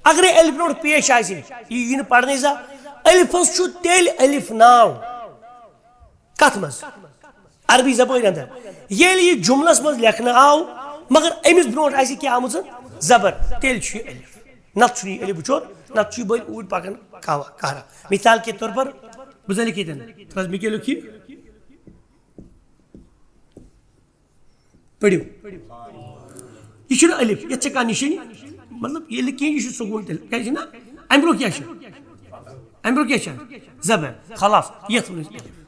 اگرے الف برونٛٹھ پیش آسہِ، یہِ یی نہٕ پرنہٕ زانٛہہ۔ الفس چھُ تیٚلہِ الف ناو۔ کتھ منٛز؟ عربی زبٲنۍ اندر۔ ییٚلہِ یہِ جملس منٛز لیکھنہٕ آو، مگر أمِس برونٛٹھ آسہِ کیٛاہ آمٕژ؟ زبر، تیٚلہِ چھُ یہِ الف۔ نتہٕ چھُنہٕ یہِ الف بچور، نتہٕ چھُ یہِ بٔلۍ اوٗرۍ پکان کہوا، کہرا۔ مثال کے طور پر، بہٕ زن لیکھِ ییٚتٮ۪ن، تھوڑا مےٚ کیٛاہ لیوٚکھ یہِ؟ پٔرِو۔ یہِ چھُنہٕ الف، یتھ چھےٚ کانٛہہ نِشٲنی، مطلب، ییٚلہِ کینٛہہ، یہِ چھُ سکوٗن تیٚلہِ۔ کیٛازِ چھُنہ؟ امہِ برونٛہہ کیٛاہ چھُ؟ امہِ برونٛہہ کیٛاہ چھُ؟ زبر۔ خلاص، یتھ ووٚن اَسہِ الف۔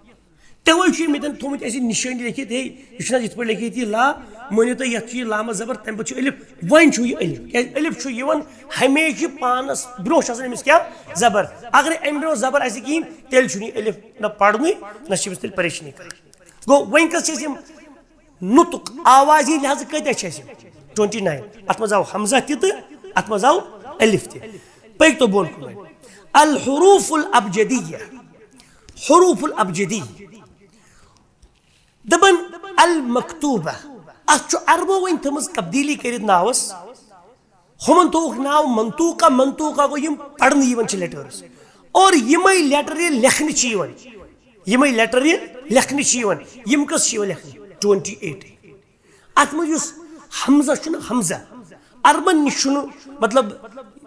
توے چھُ ییٚمہِ تَن تھوٚمُت اَسہِ نِشٲنی لیکھِتھ، ہے، یہِ چھُنہ یِتھ پٲٹھۍ لیکھِتھ یہِ لا، مٲنِو تُہۍ، یَتھ چھُ یہِ لامس زبر، تَمہِ پَتہٕ چھُ الف، وۄنۍ چھُ یہِ الف۔ کیٛازِ الف چھُ یِوان ہمیشہِ پانَس برونٛہہ چھُ آسان أمِس کیٛاہ؟ زبر۔ اگرے اَمہِ برونٛہہ زبر آسہِ کِہیٖنۍ، تیٚلہِ چھُنہٕ یہِ الف نہ پَرنُے، نہ چھِ أمِس تیٚلہِ پریشٲنی کَرٕنۍ۔ گوٚو، وۄنۍ کَس چھِ أسۍ یِم نُطق، آوازِ لحاظہٕ کۭتیٛاہ چھِ اَسہِ یِم؟ Twenty nine. اَتھ منٛز آو ہمزہ تہِ تہٕ اَتھ منٛز آو الف تہِ۔ پٔکۍ تو بۄن کُن وۄنۍ۔ الحروف الابجدیہ، حروف الابجدی۔ دپان المکتوبہ، اتھ چھُ عربو وۄنۍ تھٲمٕژ تبدیلی کٔرِتھ ناوس۔ ہُمن تھووُکھ ناو منطوقہ، منطوقہ گوٚو یِم پرنہٕ یِوان چھِ letters۔ اور یِمے letter ییٚلہِ لیکھنہٕ چھِ یِوان، یِمے letter ییٚلہِ لیکھنہٕ چھِ یِوان، یِم کٔژ چھِ یِوان لیکھنہٕ؟ Twenty eight. اتھ منٛز یُس ہمزہ چھُنہٕ، ہمزہ عربن نِش چھُنہٕ، مطلب،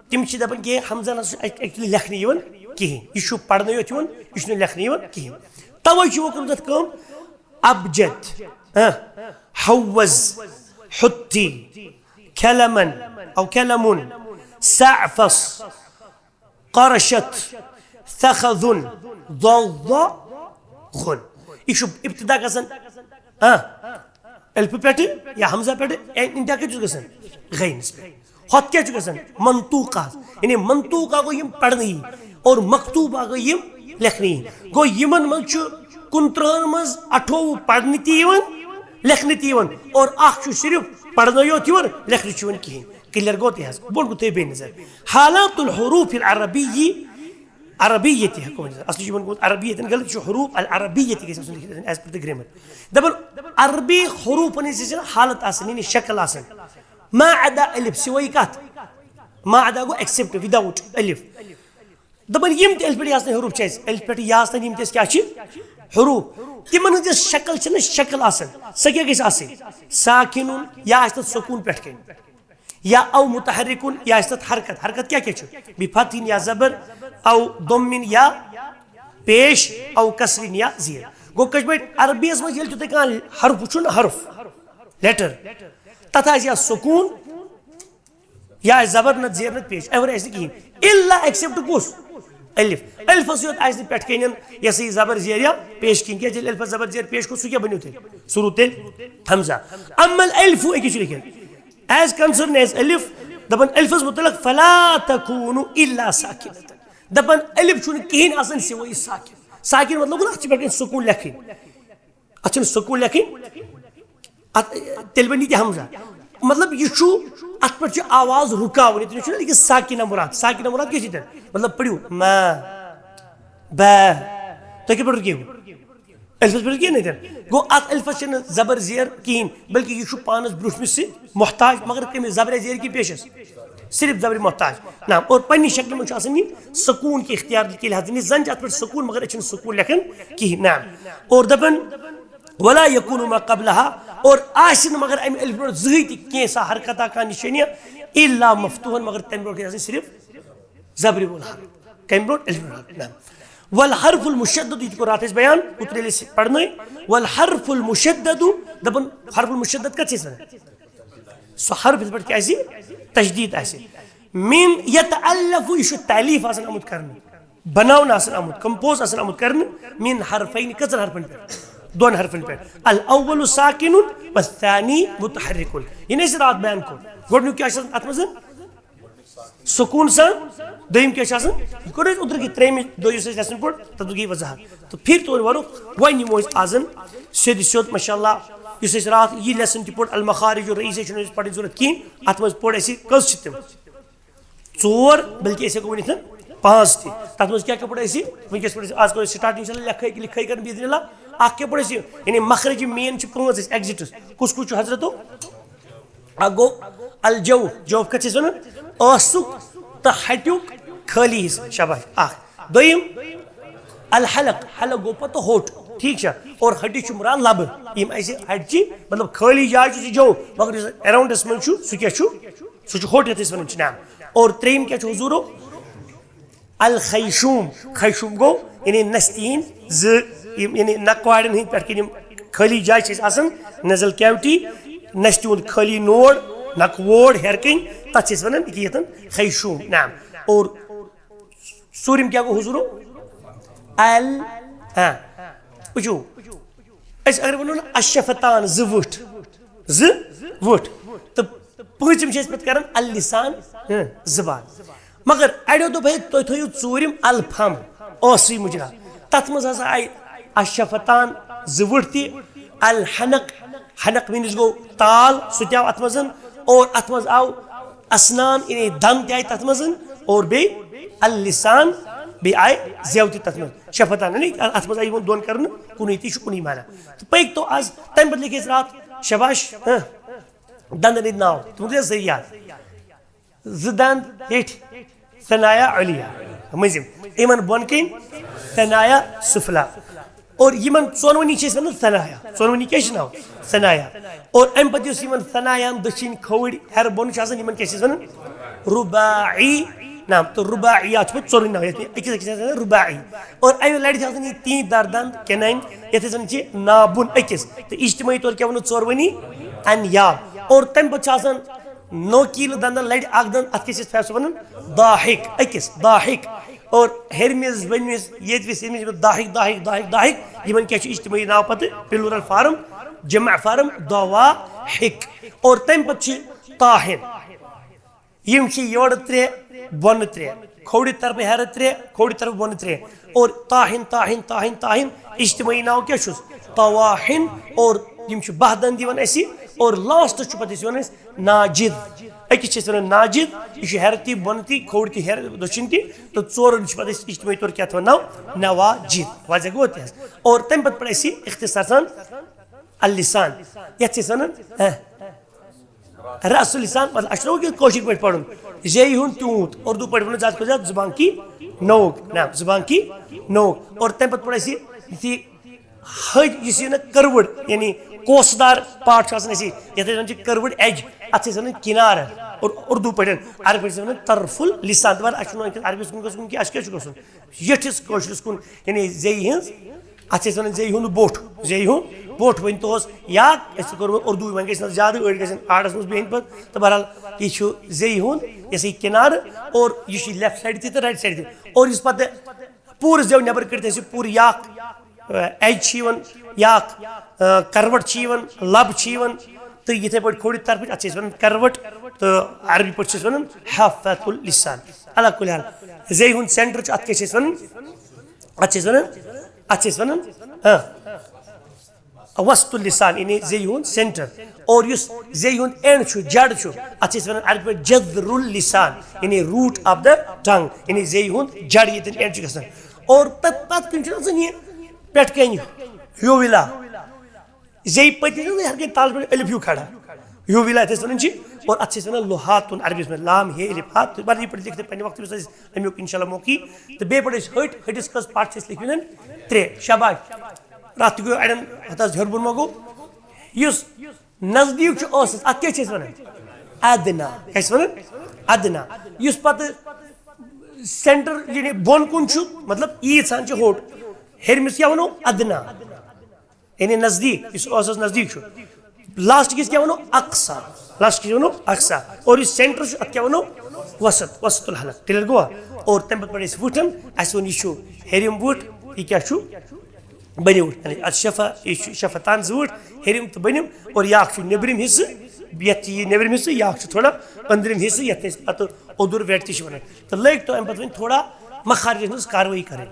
تِم چھِ دپان کہِ ہمزہ نہ سا چھُ actually لیکھنہٕ یِوان کِہیٖنۍ، یہِ چھُ پرنہٕ یوت یِوان، یہِ چھُنہٕ لیکھنہٕ یِوان کِہیٖنۍ۔ توے چھُ یِمو کٔرمٕژ اتھ کٲم، ابجد، ہاں، حوز، حتی، کلمن او کلمن، سعفص، قرشت، ثخذن، ضوضغن۔ یہِ چھُ ابتدا گژھان، ہاں، الفہٕ پٮ۪ٹھٕ یا ہمزہ پٮ۪ٹھٕ، اے، انتہا کتہِ چھُ گژھان؟ غینس پٮ۪ٹھ۔ ہۄتھ کیٛاہ چھُ گژھان؟ منطوقہ۔ یعنی منطوقہ گوٚو یِم پرنہٕ یِن اور مکتوبہ گوٚو یِم لیکھنہٕ یِن۔ گوٚو یِمن منٛز چھُ کُنترٕہن منٛز اَٹھووُہ پرنہٕ تہِ یِوان، لیکھنہٕ تہِ یِوان، اور اکھ چھُ صرف پرنہٕ یوت یِوان، لیکھنہٕ چھُ یِوان کِہیٖنۍ۔ Clear گوٚو تہِ حظ؟ بۄن گوٚو تُہۍ بیٚیہِ نظر۔ حالات الحروف العربی، عربی ییٚتہِ ہٮ۪کو ؤنِتھ۔ اصلی چھُ یِمن گوٚمُت عربی ییٚتٮ۪ن غلط، یہِ چھُ حروف العربی ییٚتہِ گژھِ آسُن لیکھِتھ آسُن as per the grammar۔ دَپان عربی حروفن ہٕنٛز چھِ حالت آسان، یعنی شکل آسان۔ ما عدا الف، سوائے کتھ؟ ما عدا گوٚو except، without الف۔ دَپان یِم تہِ الف پٮ۪ٹھ یاسنہٕ حروف چھِ اَسہِ، الف پٮ۪ٹھ یاسنہٕ یِم تہِ اَسہِ کیٛاہ چھِ؟ حروف، تِمن ہٕنٛز یۄس شکل چھِ نہ، شکل آسان، سۄ کیٛاہ گژھِ آسٕنۍ؟ ساکنُن، یا آسہِ تَتھ سکوٗن پٮ۪ٹھ کَنۍ، یا او متحرکُن، یا آسہِ تَتھ حرکت۔ حرکت کیٛاہ کیٛاہ چھُ؟ بفتحن یا زبر، او ضمن یا پیش، او کسرن یا زیر۔ گوٚو کٲشِر پٲٹھۍ عربی یس منٛز ییٚلہِ تہِ تۄہہِ کانٛہہ حرف وٕچھو نہ، حرف، لیٹر، تتھ آسہِ یا سکوٗن، یا آسہِ زبر، نتہٕ زیر، نتہٕ پیش، اَمہِ ورٲے آسہِ نہٕ کِہیٖنۍ۔ الا ایکسپٹ کُس؟ الف۔ الفس یوت آسہِ نہٕ پٮ۪ٹھ کَنٮ۪ن یہِ ہسا یہِ زبر، زیر یا پیش کِہیٖنۍ، کیٛازِ ییٚلہِ الفس زبر، زیر، پیش کوٚر، سُہ کیٛاہ بنیو تیٚلہِ؟ سُہ روٗد تیٚلہِ ہمزہ۔ اما الالف، أکِس چھُ لیکھِتھ، as concern as الف، دپان الفس متعلق، فلا تکون الا ساکنة۔ دپان الف چھُنہٕ کِہیٖنۍ آسان سوائے ساکن۔ ساکن مطلب گوٚو، اتھ چھِ پٮ۪ٹھ کَنۍ سکوٗن لیکھٕنۍ۔ اتھ چھُنہٕ سکوٗن لیکھٕنۍ، اتھ، تیٚلہِ بنہِ تہِ ہمزہ۔ مطلب، یہِ چھُ، اتھ پٮ۪ٹھ چھُ آواز رُکاوٕنۍ۔ ییٚتہِ چھُنہٕ یہِ ساکنہ مراد۔ ساکنہ مراد کیٛاہ چھِ تیٚلہِ؟ مطلب، پٔرِو، ما، با۔ تُہۍ کِتھ پٲٹھۍ رُکیو؟ الفس پٮ۪ٹھ رُکیو نہٕ تیٚلہِ۔ گوٚو، اتھ الفس چھِنہٕ زبر زیر کِہیٖنۍ، بلکہِ یہِ چھُ پانس برٛونٛٹھمِس سۭتۍ محتاج، مگر کٔمِس؟ زبرِ زیر کِنہٕ پیشس؟ صرف زبرِ محتاج۔ نعم، اور پننہِ شکلہِ منٛز چھُ آسان یہِ سکوٗن کہِ اختیار کہِ لحاظہٕ، یعنی زن چھِ اتھ پٮ۪ٹھ سکوٗن، مگر أسۍ چھِنہٕ سکوٗن لیکھان کِہیٖنۍ۔ نعم، اور دپان، ولا یکون ما قبلها، اور آسہِ نہٕ مگر امہِ الفہِ برونٛٹھ زٕہٕے تہِ کینٛہہ سا حرکتا، کانٛہہ نشٲنی، الا مفتوحا، مگر تمہِ برونٛٹھ گژھِ آسٕنۍ صرف زبرِ وول حرف۔ کمہِ برونٛٹھ؟ الفِ برونٛٹھ حرف۔ نعم۔ والحرف المشدد، یہِ تہِ کوٚر راتھ اَسہِ بیان، اوترٕ ییٚلہِ أسۍ پرنٲے۔ والحرف المشدد، دپان حرف المشدد کتھ چھِ أسۍ ونان؟ سُہ حرف یتھ پٮ۪ٹھ کیٛاہ آسہِ؟ تشدید آسہِ۔ من یتألف، یہِ چھُ تألیف آسان آمُت کرنہٕ، بناونہٕ آسان آمُت، کمپوز آسان آمُت کرنہٕ، من حرفین، کٔژن حرفن پٮ۪ٹھ؟ دۄن حرفن پٮ۪ٹھ۔ الاول ساکن والثانی متحرک۔ یہِ نہٕ اَسہِ راتھ بیان کوٚر۔ گۄڈٕنیُک کیٛاہ چھُ آسان اتھ منٛز؟ سکوٗن سان۔ دوٚیِم کیٛاہ چھُ آسان؟ یہِ کوٚر اَسہِ اوترٕ کہِ ترٛیٚیِمہِ دۄہ یُس اَسہِ lesson پوٚر، تَتھ منٛز گٔے وضاحت۔ تہٕ پھر تور وَرُکھ، وۄنۍ نِمو أسۍ آزَن سیوٚدِ سیوٚد، ماشاء اللہ، یُس اَسہِ راتھ یہِ lesson تہِ پوٚر، المخارج الرئیسیہ چھُنہٕ أسۍ پَرٕنۍ ضوٚرَتھ کِہیٖنۍ۔ اَتھ منٛز پوٚر اَسہِ کٔژ چھِ تِم؟ ژور، بلکہِ أسۍ ہٮ۪کو ؤنِتھ پانٛژھ تہِ۔ تَتھ منٛز کیٛاہ کیٛاہ پوٚر اَسہِ؟ وٕنکیٚس پوٚر اَسہِ، آز کَرو أسۍ start، اِنشاء اللہ، لیکھَے لیکھَے کَرُن بِإذن اللہ۔ اَکھ کیٛاہ پوٚر اَسہِ؟ یعنی مخرج main چھِ پانٛژھ اَسہِ، exits۔ کُس کُس چھُ حضرتو؟ اکھ گوٚو الجوف، جوف کتھ چھِ أسۍ ونان؟ ٲسُک تہٕ ہٹیُک خٲلی حصہٕ، شاباش، اکھ۔ دوٚیِم الحلق، حلق گوٚو پتہٕ ہوٚٹ، ٹھیٖک چھا؟ اور ہٹہِ چھُ مراد لبہٕ، یِم اَسہِ ہٹہِ چھِ، مطلب خٲلی جاے چھُ سُہ جوف، مگر یُس around-س منٛز چھُ، سُہ کیٛاہ چھُ؟ سُہ چھُ ہوٚٹ، یَتھ أسۍ ونان چھِ نعم۔ اور ترٛیٚیِم کیٛاہ چھُ حضوٗرو؟ الخیشوم، خیشوم گوٚو یعنی نستہِ ہٕنٛدۍ زٕ، یِم یعنی نکوارٮ۪ن ہٕنٛدۍ پٮ۪ٹھ کِنۍ یِم خٲلی جایہِ چھِ اَسہِ آسان، nasal cavity، نستہِ ہُنٛد خٲلی نوڈ، نکووڈ ہیٚرِ کِنۍ، تَتھ چھِ أسۍ وَنان یہِ کیٛاہ یَتھ؟ خیشوم، نعم۔ اور ژوٗرِم کیٛاہ گوٚو حضوٗرو؟ ال، ہاں، وٕچھِو، أسۍ اگر وَنو نہ الشفتان، زٕ وٕٹھ، زٕ وٕٹھ۔ تہٕ پوٗنٛژِم چھِ أسۍ پَتہٕ کران اللسان، ہہ، زبان۔ مگر اَڑیو دوٚپ، ہے، تُہۍ تھٲیِو ژوٗرِم الفم، ٲسٕے مُجرا۔ تَتھ منٛز ہسا آیہِ الشفتان، زٕ وٕٹھ تہِ، الحنق، حنق means گوٚو تال، سُہ تہِ آو اَتھ منٛز، اور اَتھ منٛز آو اسنان، یعنی دَنٛد تہِ آیہِ تَتھ منٛز، اور بیٚیہِ اللسان، بیٚیہِ آیہِ زٮ۪و تہِ تَتھ منٛز۔ شفتان، یعنی اَتھ منٛز آیہِ یِمَن دۄن کرنہٕ، کُنُے تہِ چھُ کُنُے معنی۔ تہٕ پٔکۍ تو آز، تَمہِ پَتہٕ لیکھِ اَسہِ راتھ، شاباش، ہہ۔ دندن ہٕنٛدۍ ناو، تِم تھٲیِو سٲری یاد۔ زٕ دند ہیٚٹھۍ، ثنایا علیا، مٔنٛزِم۔ یِمن بۄن کَنۍ ثنایا سفلا۔ اور یِمن ژۄنوٕنی چھِ أسۍ وَنان ثنایا۔ ژۄنوٕنی کیٛاہ چھِ ناو؟ ثنایا۔ اور اَمہِ پتہٕ یُس یِمن ثنایاہن دٔچھِنۍ کھووٕرۍ ہیٚرٕ بۄن چھِ آسان، یِمن کیٛاہ چھِ أسۍ وَنان؟ رباعی۔ نعم، تہٕ رباعیات چھِ پَتہٕ ژورُے ناو، یَتھ أکِس أکِس چھِ آسان رباعی۔ اور اَمہِ لَڑِ چھِ آسان یہِ تیٖتۍ دار دند کِنہٕ اَنہِ، یَتھ أسۍ وَنان چھِ نابُن أکِس۔ تہٕ اجتمٲعی طور کیٛاہ وَنو؟ ژورؤنی انیاب۔ اور تَمہِ پَتہٕ چھِ آسان نوکیٖلہٕ دندن لَڑِ اَکھ دند، اَتھ کیٛاہ چھِ أسۍ فیصلہٕ وَنان؟ ضاحک أکِس، ضاحک۔ اور ہیٚرمِس، بٔنمِس، ییٚتہِ وِس، ییٚمِس یِمَن ضاحک، ضاحک، ضاحک، ضاحک، یِمَن کیٛاہ چھُ اجتمٲعی ناو پَتہٕ؟ plural form، جمع form، ضواحک۔ اور تَمہِ پَتہٕ چھِ طاحن۔ یِم چھِ یورٕ ترٛےٚ، بۄنہٕ ترٛےٚ، کھوورِ طرفہٕ ہیٚرٕ ترٛےٚ، کھوورِ طرفہٕ بۄنہٕ ترٛےٚ۔ اور طاحن، طاحن، طاحن، طاحن، اجتمٲعی ناو کیٛاہ چھُس؟ طواحن۔ اور یِم چھِ باہ دند یِوان اَسہِ۔ اور last چھُ پَتہٕ أسۍ وَنان أسۍ ناجد۔ أکِس چھِ أسۍ وَنان ناجد، یہِ چھُ ہیٚرٕ تہِ، بۄنہٕ تہِ، کھوورِ تہِ، ہیٚرٕ، دٔچھِنۍ تہِ۔ تہٕ ژورَن چھِ پَتہٕ أسۍ اجتمٲعی طور کیٛاہ تھاوان ناو؟ نواجد۔ واضح گوٚو تہِ حظ؟ اور تَمہِ پَتہٕ پَتہٕ اَسہِ اختصار سان اللسان، یَتھ چھِ أسۍ وَنان، ہہ؟ رأس اللسان، مطلب، اَسہِ چھُنہ وۄنۍ کٲشِر پٲٹھۍ پَرُن، زیٚیہِ ہُنٛد تیوٗت، اُردو پٲٹھۍ وَنو زیادٕ کھۄتہٕ زیادٕ زُبان کی نوک، نعم، زُبان کی نوک۔ اور تَمہِ پَتہٕ پوٚر اَسہِ یُتھُے ہج یُس یہِ نہٕ کٔروٕڑ، یعنی کوسہٕ دار پارٹ چھُ آسان اَسہِ، یَتھ أسۍ وَنان چھِ کٔروٕڑ ایج، اَتھ چھِ أسۍ وَنان کِنارٕ۔ اور اُردو پٲٹھۍ، عربی پٲٹھۍ چھِ وَنان طرف اللسان۔ دَپان اَسہِ چھُنہٕ وۄنۍ عربِس کُن گژھُن کینٛہہ، اَسہِ کیٛاہ چھُ گژھُن؟ ییٚٹھِس کٲشرِس کُن، یعنی زیٚیہِ ہٕنٛز، اَتھ چھِ أسۍ وَنان زیٚیہِ ہُنٛد بوٚٹھ، زیٚیہِ ہُنٛد بوٚٹھ۔ وۄنۍ توس یاد، أسۍ تہِ کوٚر وۄنۍ اُردو، وۄنۍ گژھِ نہٕ زیادٕ، أڑۍ گژھن آڑَس منٛز بیٚہنۍ پَتہٕ۔ تہٕ بہرحال، یہِ چھُ زیٚیہِ ہُنٛد، یہِ ہسا یہِ کِنارٕ، اور یہِ چھُ لیفٹ سایڈٕ تہِ تہٕ رایٹ سایڈٕ تہِ۔ اور یُس پَتہٕ پوٗرٕ زیو نٮ۪بر کٔڑِتھ اَسہِ پوٗرٕ یہِ اکھ، آ، ایج چھِ یِوان، یہِ اکھ، آ، کروٹ چھِ یِوان، لب چھِ یِوان، تہٕ یِتھے پٲٹھۍ کھوٚرِ طرفٕچ، اَتھ چھِ أسۍ وَنان کروٹ، تہٕ عربی پٲٹھۍ چھِ أسۍ وَنان حافۃ اللسان۔ علی کل حال، زیٚیہِ ہُنٛد سینٹر چھُ، اَتھ کیٛاہ چھِ أسۍ وَنان؟ اَتھ چھِ أسۍ وَنان، اَتھ چھِ أسۍ وَنان، ہاں، وسط اللسان، یعنی زیٚیہِ ہُنٛد سینٹر۔ اور یُس زیٚیہِ ہُنٛد اینڈ چھُ، جڑ چھُ، اَتھ چھِ أسۍ وَنان عربی پٲٹھۍ جذر اللسان، یعنی root of the tongue، یعنی زیٚیہِ ہُنٛد جڑ ییٚتٮ۪ن اینڈ چھُ گژھان۔ اور تَتھ، تَتھ کِنۍ چھُنہٕ آسان یہِ پٮ۪ٹھ کَنہِ یوویلا، زیٚیہِ پٔتۍ کِنۍ چھُنہٕ ہر کینٛہہ تَل پٮ۪ٹھ الف ہیوٗ کھڑا، یوویلا یَتھ أسۍ وَنان چھِ۔ اور اَتھ چھِ أسۍ وَنان لُحاتُن عربِس منٛز، لام ہے الف ہا، تُہۍ پَتہٕ یہِ پٲٹھۍ لیکھِتھ پنٛنہِ وقتہٕ یُس اَسہِ اَمیُک اِنشاء اللہ موقع یی۔ تہٕ بیٚیہِ پٲٹھۍ أسۍ ۂٹۍ، ۂٹِس کٔژ پارٹ چھِ أسۍ لیکھمٕتۍ؟ ترٛےٚ۔ شاباش۔ رَتھ تہِ گوٚو اَڑٮ۪ن ہَتَس ہیوٚر بوٚن ما گوٚو؟ یُس نزدیٖک چھُ ٲسَس، اَتھ کیٛاہ چھِ أسۍ وَنان؟ ادنا۔ کیٛاہ چھِ وَنان؟ ادنا۔ یُس پَتہٕ سینٹر، یعنی بۄن کُن چھُ، مطلب، ییٖژ ہَن چھِ ہوٚٹ۔ ہیٚرمِس کیٛاہ وَنو؟ ادنا۔ یعنی نزدیٖک، یُس ٲسَس نزدیٖک چھُ۔ لاسٹ کِس کیٛاہ وَنو؟ اقصا۔ لاسٹ کِس وَنو اقصا۔ اور یُس سینٹر چھُ، اَتھ کیٛاہ وَنو؟ وسط، وسط الحلق۔ کلیئر گوٚوا؟ اور تَمہِ پَتہٕ پَتہٕ أسۍ وٕٹھَن، اَسہِ ووٚن، یہِ چھُ ہیٚرِم وٕٹھ، یہِ کیٛاہ چھُ؟ بٔنِم وٕٹھ۔ یعنی اَتھ شفا، یہِ چھُ شفتان، زٕ وٕٹھ، ہیٚرِم تہٕ بٔنِم۔ اور یہِ اکھ چھُ نیٚبرِم حصہٕ، یَتھ چھِ یہِ نیٚبرِم حصہٕ، یہِ اکھ چھُ تھوڑا أنٛدرِم حصہٕ، یَتھ أسۍ پَتہٕ اوٚدُر ویٹ تہِ چھِ وَنان۔ تہٕ لٲگۍ تو اَمہِ پَتہٕ وۄنۍ تھوڑا مخارجَس ہٕنٛز کاروٲیی کَرٕنۍ۔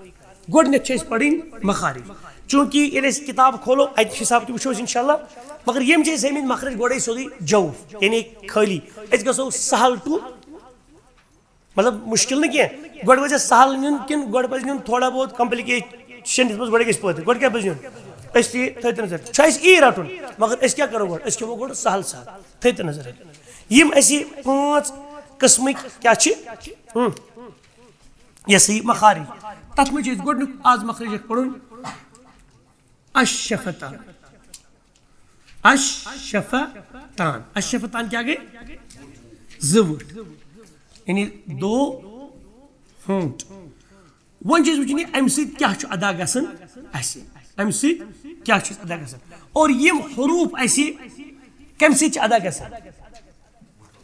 گۄڈٕنٮ۪تھ چھِ أسۍ پَرٕنۍ مخارج۔ چوٗنٛکہِ ییٚلہِ أسۍ کِتاب کھولو، اَتہِ حِساب تہِ وٕچھو أسۍ اِنشاء اللہ۔ مگر یِم چھِ أسۍ ہیٚمٕتۍ مخرج گۄڈَے سیوٚدُے جوف، یعنی خٲلی۔ أسۍ گژھو سہل to، مطلب، مُشکِل نہٕ کینٛہہ۔ گۄڈٕ پَزِ اَسہِ سہل نیُن کِنہٕ گۄڈٕ پَزِ نیُن تھوڑا بہت کمپلیکیشن یَتھ منٛز گۄڈٕ گژھِ پٲدٕ؟ گۄڈٕ کیٛاہ پَزِ نیُن؟ أسۍ تہِ تھٲیِو تَتھ نظر۔ چھُ اَسہِ یی رَٹُن، مگر أسۍ کیٛاہ کَرو گۄڈٕ؟ أسۍ کھٮ۪مو گۄڈٕ سہل سہل۔ تھٲیِو تَتھ نظر۔ یِم اَسہِ پانٛژھ قٕسمٕکۍ کیٛاہ چھِ؟ ہُم۔ یہِ ہسا یہِ مخارج۔ تَتھ منٛز چھِ أسۍ گۄڈٕنیُک آز مخرج اکھ پَرُن۔ الشفتان۔ الشفتان۔ الشفتان کیٛاہ گٔے؟ زٕ وٕٹھ۔ یعنی دو ہونٹ۔ وۄنۍ چھِ أسۍ وٕچھُن، یہِ اَمہِ سۭتۍ کیٛاہ چھُ ادا گژھان اَسہِ؟ اَمہِ سۭتۍ کیٛاہ چھُ اَسہِ ادا گژھان؟ اور یِم حروٗف اَسہِ کَمہِ سۭتۍ چھِ ادا گژھان؟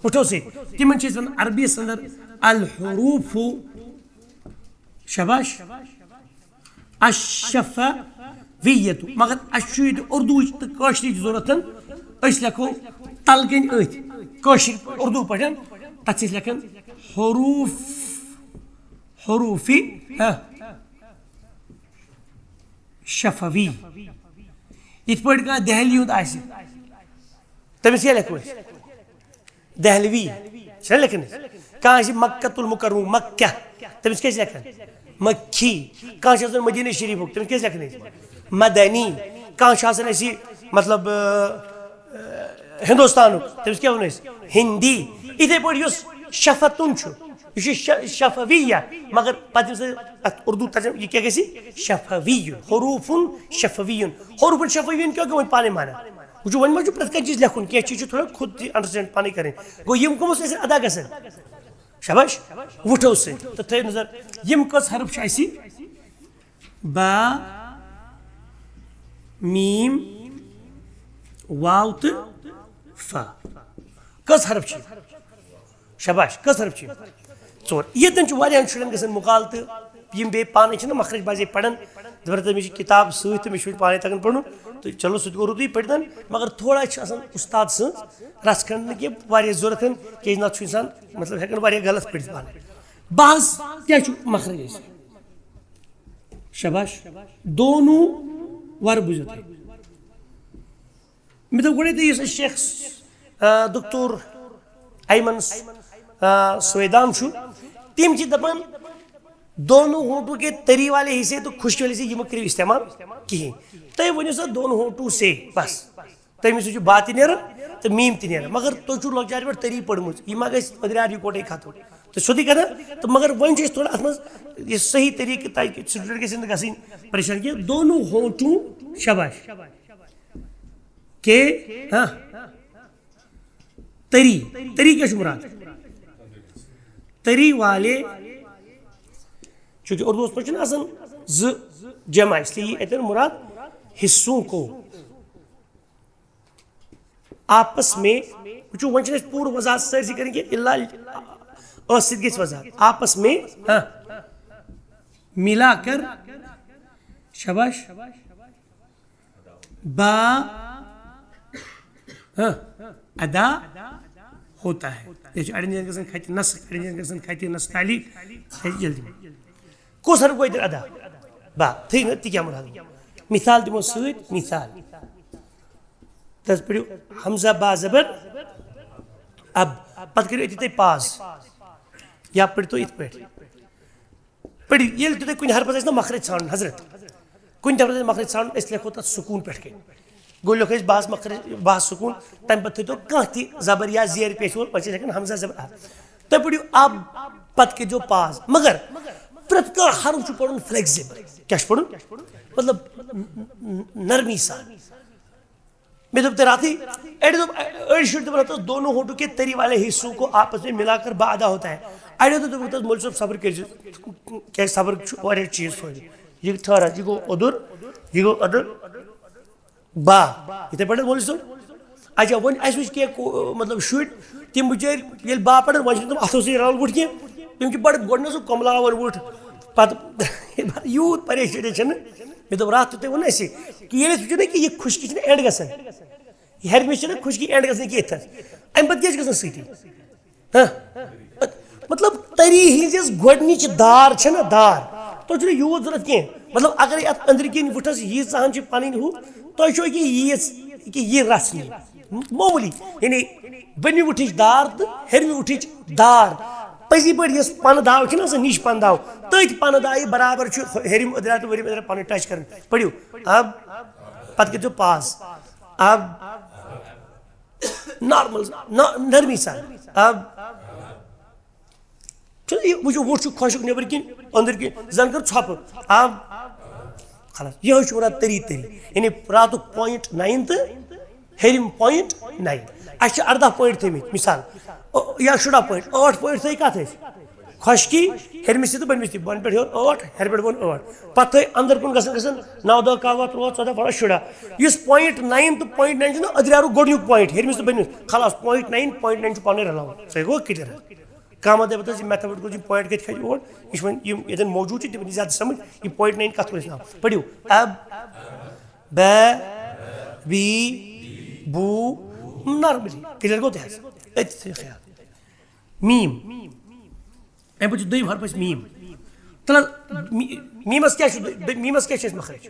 وٕچھو سۭتۍ، تِمن چھِ أسۍ وَنان عربیَس اندر الحروف۔ شاباش۔ الشفویت۔ مگر اَسہِ چھُ ییٚتہِ اردوٗچ تہٕ کٲشرِچ ضروٗرت۔ أسۍ لیکھو تَلہٕ کَنۍ أتھۍ کٲشِر اردوٗ پٲٹھۍ، تَتھ چھِ أسۍ لیکھان حروف، حروفی، ہہ، شفوی۔ یِتھ پٲٹھۍ کانٛہہ دہلی ہُنٛد آسہِ، تٔمِس کیٛاہ لیکھو أسۍ؟ دہلوی۔ چھِنہ لیکھان أسۍ؟ کانٛہہ آسہِ مکہ المکرمہ، مکہ، تٔمِس کیٛاہ چھِ لیکھان؟ مکھی۔ کانٛہہ چھِ آسان مدینہ شریفُک، تٔمِس کیٛاہ چھِ لیکھان أسۍ؟ مدنی۔ کانٛہہ چھُ آسان اَسہِ، مطلب، آ، آ، ہندوستانُک، تٔمِس کیٛاہ وَنو أسۍ؟ ہندی۔ یِتھَے پٲٹھۍ یُس شفتُن چھُ، یہِ چھُ ش-، شفویہ، مگر پَتہٕ یُس اَتھ اردوٗ ترجمہٕ، یہِ کیٛاہ گژھِ؟ شفوی، حروفُن شفوی۔ حروفُن شفوی کیٛاہ گوٚو وۄنۍ پانَے معنی؟ وٕچھِو، وۄنۍ ما چھُ پرٛٮ۪تھ کانٛہہ چیٖز لیکھُن، کینٛہہ چیٖز چھُ تھوڑا خود تہِ انڈرسٹینڈ پانَے کَرٕنۍ۔ گوٚو، یِم کٕم ٲسۍ اَسہِ ادا گژھان؟ شاباش، وٕٹھو سۭتۍ۔ تہٕ تھٲیِو نظر، یِم کٔژ حرف چھِ اَسہِ؟ با، میٖم، واو تہٕ فا۔ کٔژ حرف چھِ؟ شاباش، کٔژ حرف چھِ؟ ژور۔ ییٚتٮ۪ن چھُ واریاہَن شُرٮ۪ن گژھان مُغالطہٕ، یِم بیٚیہِ پانَے چھِنہٕ مخرج بازے پَران، دَپان، "تہٕ مےٚ چھِ کِتاب سۭتۍ تہٕ مےٚ چھُ وۄنۍ پانَے تَگان پَرُن"، تہٕ چلو، سُہ تہِ گوٚو رُتُے پٔرۍتَن، مگر تھوڑا چھِ آسان اُستاد سٕنٛز رَژھ کھنٛڈ نہٕ کینٛہہ واریاہ ضوٚرَتھ، کیٛازِ نَتہٕ چھُ اِنسان، مطلب، ہٮ۪کان واریاہ غلط پٔرِتھ پانَے۔ بہٕ حظ کیٛاہ چھُ مخرج اَسہِ؟ شاباش۔ دونوں وَر بوٗزِو تُہۍ۔ مےٚ دوٚپ گۄڈَے تۄہہِ، یُس اَسہِ شیخ، آ، دکتور ایمن، آ، سویدان چھُ، تِم چھِ دَپان، دونوں ہونٹوں کے تری والے حصے تو خشکی والے حصے یہِ مہٕ کٔرِو استعمال کِہیٖنۍ۔ تُہۍ ؤنِو سا دونوں ہونٹوں سے، بس۔ تٔمِس چھُ با تہِ نیران تہٕ میٖم تہِ نیران۔ مگر تُہۍ چھُو لۄکچارِ پٮ۪ٹھ تری پٔرمٕژ، یہِ ما گژھِ أدرِ اَدرِ یِکوَٹَے ختم؟ سیوٚدُے کَتھا۔ تہٕ مگر وۄنۍ چھِ أسۍ تھوڑا اَتھ منٛز یہِ صحیح طریٖقہٕ، تاکہِ سٹوٗڈنٛٹ گژھِ نہٕ گژھٕنۍ پریشان کینٛہہ۔ دونوں ہونٹوں، شاباش، کے، ہاں، تری، تری کیٛاہ چھُ مُراد؟ تری والے، چونکہ اردوس منٛز چھُنہٕ آسان زٕ جمع، اس لیے یہِ اَتٮ۪ن مُراد حصوں کو۔ آپس میں، وٕچھِو، وۄنۍ چھِنہٕ اَسہِ پوٗرٕ وضاحت سٲرسٕے کَرٕنۍ کینٛہہ، الا ٲس سۭتۍ گژھِ وضاحت۔ آپس میں، ہاں، ملا کر، شاباش، با، ہاں، ادا ہوتا ہے۔ یہِ چھُ اَڑٮ۪ن جایَن گژھان خطِ نسخ، اَڑٮ۪ن جایَن گژھان خطِ نستعلیق۔ یہِ چھِ جلدی منٛز۔ کُس حرف گوٚو ییٚتہِ ادا؟ با، تھٔوۍ نہٕ تہِ کیٛاہ مُراد؟ مثال دِمو سۭتۍ، مثال۔ تَتھ پٔرِو حمزہ با زبر اب، پَتہٕ کٔرِو أتی تُہۍ پاز، یا پٔرِو تُہۍ یِتھ پٲٹھۍ۔ پٔرِو، ییٚلہِ تہِ تۄہہِ کُنہِ حرفَس آسہِ نہ مخرج ژھانٛڈُن، حضرت، کُنہِ تہِ حرفَس آسہِ مخرج ژھانٛڈُن، أسۍ لیکھو تَتھ سکوٗن پٮ۪ٹھ کَنۍ۔ گوٚو، لیکھو أسۍ باہَس مخرج، باہَس سکوٗن، تَمہِ پَتہٕ تھٲیتو کانٛہہ تہِ زبر یا زیر پیش وول، پَتہٕ چھِ أسۍ لیکھان حمزہ زبر اب۔ تُہۍ پٔرِو اب، پَتہٕ کٔرۍزیو پاز۔ مگر پرٛٮ۪تھ کانٛہہ حرف چھُ پَرُن فلیکزیبل۔ کیٛاہ چھُ پَرُن؟ مطلب، ن-، ن-، نرمی سان۔ مےٚ دوٚپ تۄہہِ راتھٕے، أڑۍ دوٚپ، أڑۍ شُرۍ دوٚپُن، ہَتہٕ حظ، دونوں ہونٹوں کے تری والے حصوں کو آپس میں ملا کر با ادا ہوتا ہے۔ اَڑیو دوٚپ، دوٚپُکھ، ہَتہٕ حظ، مولوی صٲب، صبر کٔرۍزیو، کیٛازِ صبر چھُ واریاہ چیٖز فٲیدٕ۔ یہِ ٹھٔہر حظ، یہِ گوٚو اوٚدُر، یہِ گوٚو اوٚدُر۔ با۔ یِتھَے پٲٹھۍ حظ مولوی صٲب۔ اچھا، وۄنۍ اَسہِ وٕچھ کینٛہہ کو-، مطلب، شُرۍ، تِم بِچٲرۍ ییٚلہِ با پَرن، وۄنۍ چھِنہٕ تِم اَتھو سۭتۍ رَلان وُٹھ کینٛہہ، تِم چھِ بَڑٕ گۄڈٕ نہ سُہ کۄملاوان وُٹھ۔ پَتہٕ یوٗت پریشٲنی چھَنہٕ۔ مےٚ دوٚپ راتھ تہِ تۄہہِ ووٚن اَسہِ کہِ ییٚلہِ أسۍ وٕچھو نہ کہِ یہِ خُشکی چھِنہٕ اینڈ گژھان، یہِ ہیٚرمہِ چھِنہٕ خُشکی اینڈ گژھان کینٛہہ یِتھ حظ۔ اَمہِ پَتہٕ کیٛاہ چھِ گژھان سۭتی؟ ہہ؟ مطلب، تری ہٕنٛز یۄس گۄڈٕنِچ دار چھےٚ نہ دار، تۄہہِ چھُنہٕ یوٗت ضوٚرَتھ کینٛہہ۔ مطلب، اگر اتھ أنٛدرۍ کِنۍ وُٹھس ییٖژاہن چھِ پنٕنۍ ہُہ، تۄہہِ چھو أکیاہ ییٖژ، أکیاہ یہِ رژھ نِنۍ۔ معموٗلی، یعنی بٔنمہِ وُٹھِچ دار تہٕ ہیٚرمہِ وُٹھِچ دار۔ پٔزی پٲٹھۍ یۄس پنہٕ داو چھِ نہ آسان، نِش پنہٕ داو، تٔتھۍ پنہٕ دایہِ برابر چھُ ہیٚرِم أدرا تہٕ ؤرِم أدرا پنٕنۍ ٹچ کران۔ پٔرِو۔ اب پتہٕ کٔرۍزیو پاس۔ اب نارمل، نا-، نرمی سان۔ اب چھُنہ یہِ وٕچھِو، وُٹھ چھُ خۄشُک نیٚبٕرۍ کِنۍ، أنٛدٕرۍ کِنۍ، زَن کٔر ژھۄپہٕ۔ اب خلاص، یِہوٚے چھُ وَنان تٔری تٔری۔ یعنی راتُک پویِنٹ ناین تہٕ ہیٚرِم پویِنٹ ناین۔ اَسہِ چھِ اَرداہ پویِنٹ تھٲیمٕتۍ، مِثال، او-، یا شُراہ پویِنٹ، ٲٹھ پویِنٹ تھٲے کَتھ أسۍ؟ خۄشکی، ہیٚرمِس تہِ تہٕ بٔنمِس تہِ، بۄنہٕ پٮ۪ٹھ ہیوٚر ٲٹھ، ہیٚرِ پٮ۪ٹھ بۄن ٲٹھ۔ پَتہٕ تھٲے اَنٛدر کُن گژھان گژھان نَو دَہ کاہ وُہ تُرٛواہ ژۄداہ پَنٛداہ شُراہ۔ یُس پویِنٹ ناین تہٕ پویِنٹ ناین چھُنہ أدریٛارُک گۄڈٕنیُک پویِنٹ، ہیٚرمِس تہٕ بٔنمِس، خلاص، پویِنٹ ناین، پویِنٹ ناین چھُ پانَے رَلاوُن۔ سُہ گوٚو کِلیر۔ کانٛہہ ما دَپہِ تۄہہِ زِ میتھامیٹِکل یِم پویِنٹ کَتہِ کھَجہِ اور؟ یہِ چھُ وۄنۍ یِم ییٚتٮ۪ن موجوٗد چھِ، تِمَن یی زیادٕ سَمٕجھ۔ یہِ پویِنٹ ناین کَتھ کُن ٲسۍ ناو؟ پٔرِو۔ اب، بہ، بی، بوٗ، نارملی۔ کِلیر گوٚو تۄہہِ حظ؟ أتھۍ تھٲیِو خیال۔ میٖم۔ اَمہِ پَتہٕ چھُ دوٚیِم حرف اَسہِ میٖم۔ تَلہٕ حظ، می-، میٖمَس کیٛاہ چھُ، دۄ-، میٖمَس کیٛاہ چھُ اَسہِ مخرج؟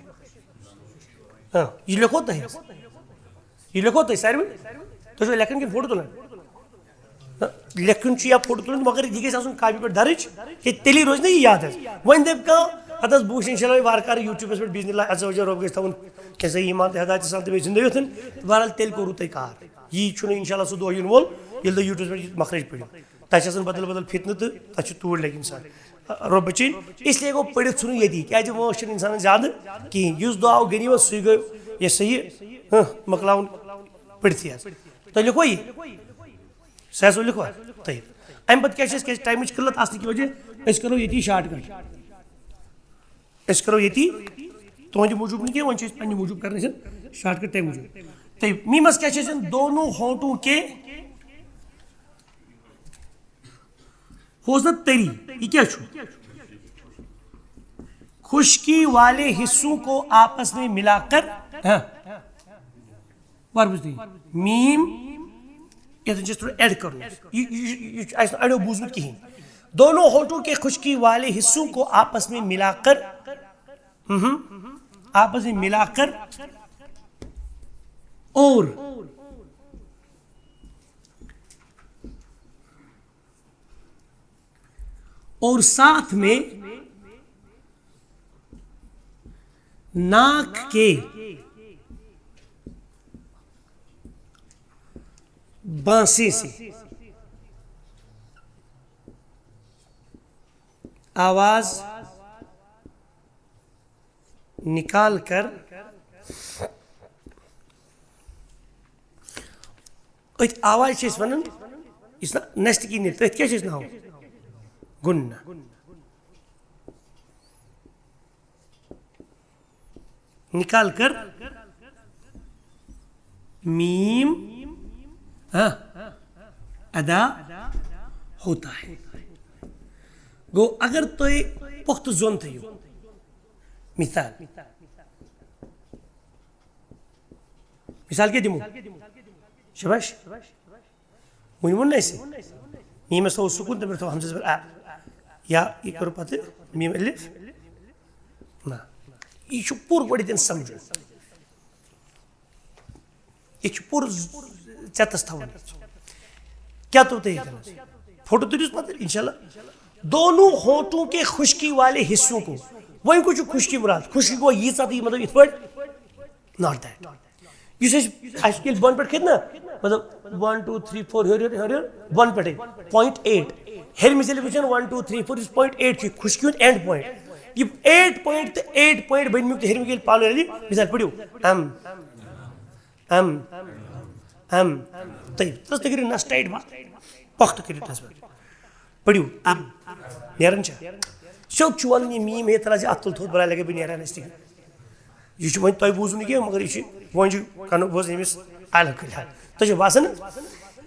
ہاں، یہِ لیکھو تۄہہِ حظ۔ یہِ لیکھو تُہۍ ساروٕے؟ تُہۍ چھِوا لیکھان کِنہٕ فوٹو تُلان؟ نہ، لیکھُن چھُ یا فوٹو تُلُن، مگر یہِ گژھِ آسُن کاپی پٮ۪ٹھ درٕج، کہِ تیٚلی روزِ نہ یہِ یاد حظ۔ وۄنۍ دَپہِ کانٛہہ، ہَتہٕ حظ، بہٕ وٕچھِ اِنشاء اللہ وارٕ کارٕ YouTubeس پٮ۪ٹھ، بإذن اللہ عز و جل، رۄب گژھِ تھاوُن کیٛاہ سا ایٖمان تہٕ ہدایتہِ سان تہٕ بیٚیہِ زِندٕ یوٚتھُن۔ بہرحال، تیٚلہِ کوٚروٕ تۄہہِ کار۔ یی چھُنہٕ اِنشاء اللہ سُہ دۄہ یِنہٕ وول، ییٚلہِ تُہۍ YouTubeس پٮ۪ٹھ یہِ مخرج پٔرِو۔ تَتہِ چھِ آسان بدل بدل فتنہٕ تہٕ تَتھ چھِ توٗرۍ لٔگۍ اِنسان۔ رۄب بچٲیِن، اس لیے گوٚو پٔرِتھ ژھٕنُن ییٚتی، کیٛازِ وٲنٛس چھِنہٕ اِنسانَس زیادٕ کِہیٖنۍ۔ یُس دۄہ آو غنیٖمت، سُے گوٚو یہِ سا یہِ، ہہ، مۄکلاوُن پٔرِتھٕے حظ۔ تُہۍ لیکھوا یہِ؟ سُہ حظ لیکھوا؟ طیب۔ اَمہِ پَتہٕ کیٛاہ چھِ اَسہِ، کیٛازِ ٹایمٕچ قٕلت آسنہٕ کہِ وجہ أسۍ کَرو ییٚتی شارٹ کٹ۔ أسۍ کَرو ییٚتی تُہٕنٛدِ موٗجوٗب نہٕ کینٛہہ، وۄنۍ چھِ أسۍ پنٛنہِ موٗجوٗب کَران أسۍ شارٹ کٹ تَمہِ موٗجوٗب۔ طیب، میٖمَس کیٛاہ چھِ اَسہِ دونوں ہونٹوں کے ہوزت تری، یہ کیا چھو؟ خشکی والے حصوں کو آپس میں ملا کر، ہاں، ور بوزتھٕے، میم، یتھ چھِ تھوڑا ایڈ کرُن۔ یہ، یہ، یہ چھُ اَسہِ نہٕ اَڑیو بوٗزمُت کِہیٖنۍ۔ دونوں ہونٹوں کے خشکی والے حصوں کو آپس میں ملا کر، ہم، آپس میں ملا کر اور اور ساتھ میں ناک کے بانسے سے، آواز نکال کر۔ أتھۍ آوازِ چھِ أسۍ وَنان، یُس نہ نستعین نیرِ، تٔتھۍ کیٛاہ چھِ أسۍ ناو؟ غنہ۔ نکال کر میم، ہاں، ادا ہوتا ہے۔ گوٚو، اگر تُہۍ پۄختہٕ زوٚن تھٲیِو، مثال، مثال کیٛاہ دِمو؟ شاباش۔ وۄنۍ ووٚن نہ اَسہِ، میٖمَس تھاوو سکوٗن، تٔمِس تھاوو ہمزَس پٮ۪ٹھ آ۔ یا یہِ کَرو پَتہٕ میٖم الف۔ نہ، یہِ چھُ پوٗرٕ پٲٹھۍ دیُن سَمجھُن۔ یہِ چھُ پوٗرٕ ژٮ۪تَس تھاوُن۔ کیٛاہ توٚر تۄہہِ ییٚتٮ۪نَس؟ فوٹو تُلِوس پَتہٕ، اِنشاء اللہ۔ دونوں ہونٹوں کے خشکی والے حصوں کو۔ وۄنۍ کُس چھُ خشکی مُراد؟ خشکی گوٚو ییٖژاہ تہِ، مطلب، یِتھ پٲٹھۍ؟ Not that. یُس أسۍ، اَسہِ ییٚلہِ بۄنہٕ پٮ۪ٹھ کھٔتۍ نہ، مطلب، ون ٹوٗ تھری فور، ہیوٚر ہیوٚر ہیوٚر ہیوٚر، بۄنہٕ پٮ۪ٹھٕے، پویِنٹ ایٹ۔ ہیٚرمِس ییٚلہِ وٕچھان ون ٹوٗ تھری فور، یُس پویِنٹ ایٹ چھُ، خُشکی ہُنٛد اینڈ پویِنٹ۔ یہِ ایٹ پویِنٹ تہٕ ایٹ پویِنٹ بٔنۍ مٕتۍ ہیٚرمہِ ییٚلہِ پانہٕ ؤنۍ رَلہِ، مثال پٔرِو، اَم، اَم، اَم۔ تُہۍ، تُہۍ کٔرِو نَس ٹایِٹ بَنٛد، پۄختہٕ کٔرِو نَس بَنٛد۔ پٔرِو، اَم۔ نیران چھا؟ سیوٚد چھُ وَنُن یہِ میٖم ہے تَلہٕ حظ یہِ اَتھ تُل تھوٚد، بَلاے لَگے بہٕ نیران أسۍ تہِ۔ یہِ چھُ وۄنۍ تۄہہِ بوٗزُن نہٕ کینٛہہ، مگر یہِ چھُ وۄنۍ چھُ کَنُک بوزُن أمِس الگ کُلہِ ہَن۔ تۄہہِ چھُ باسان؟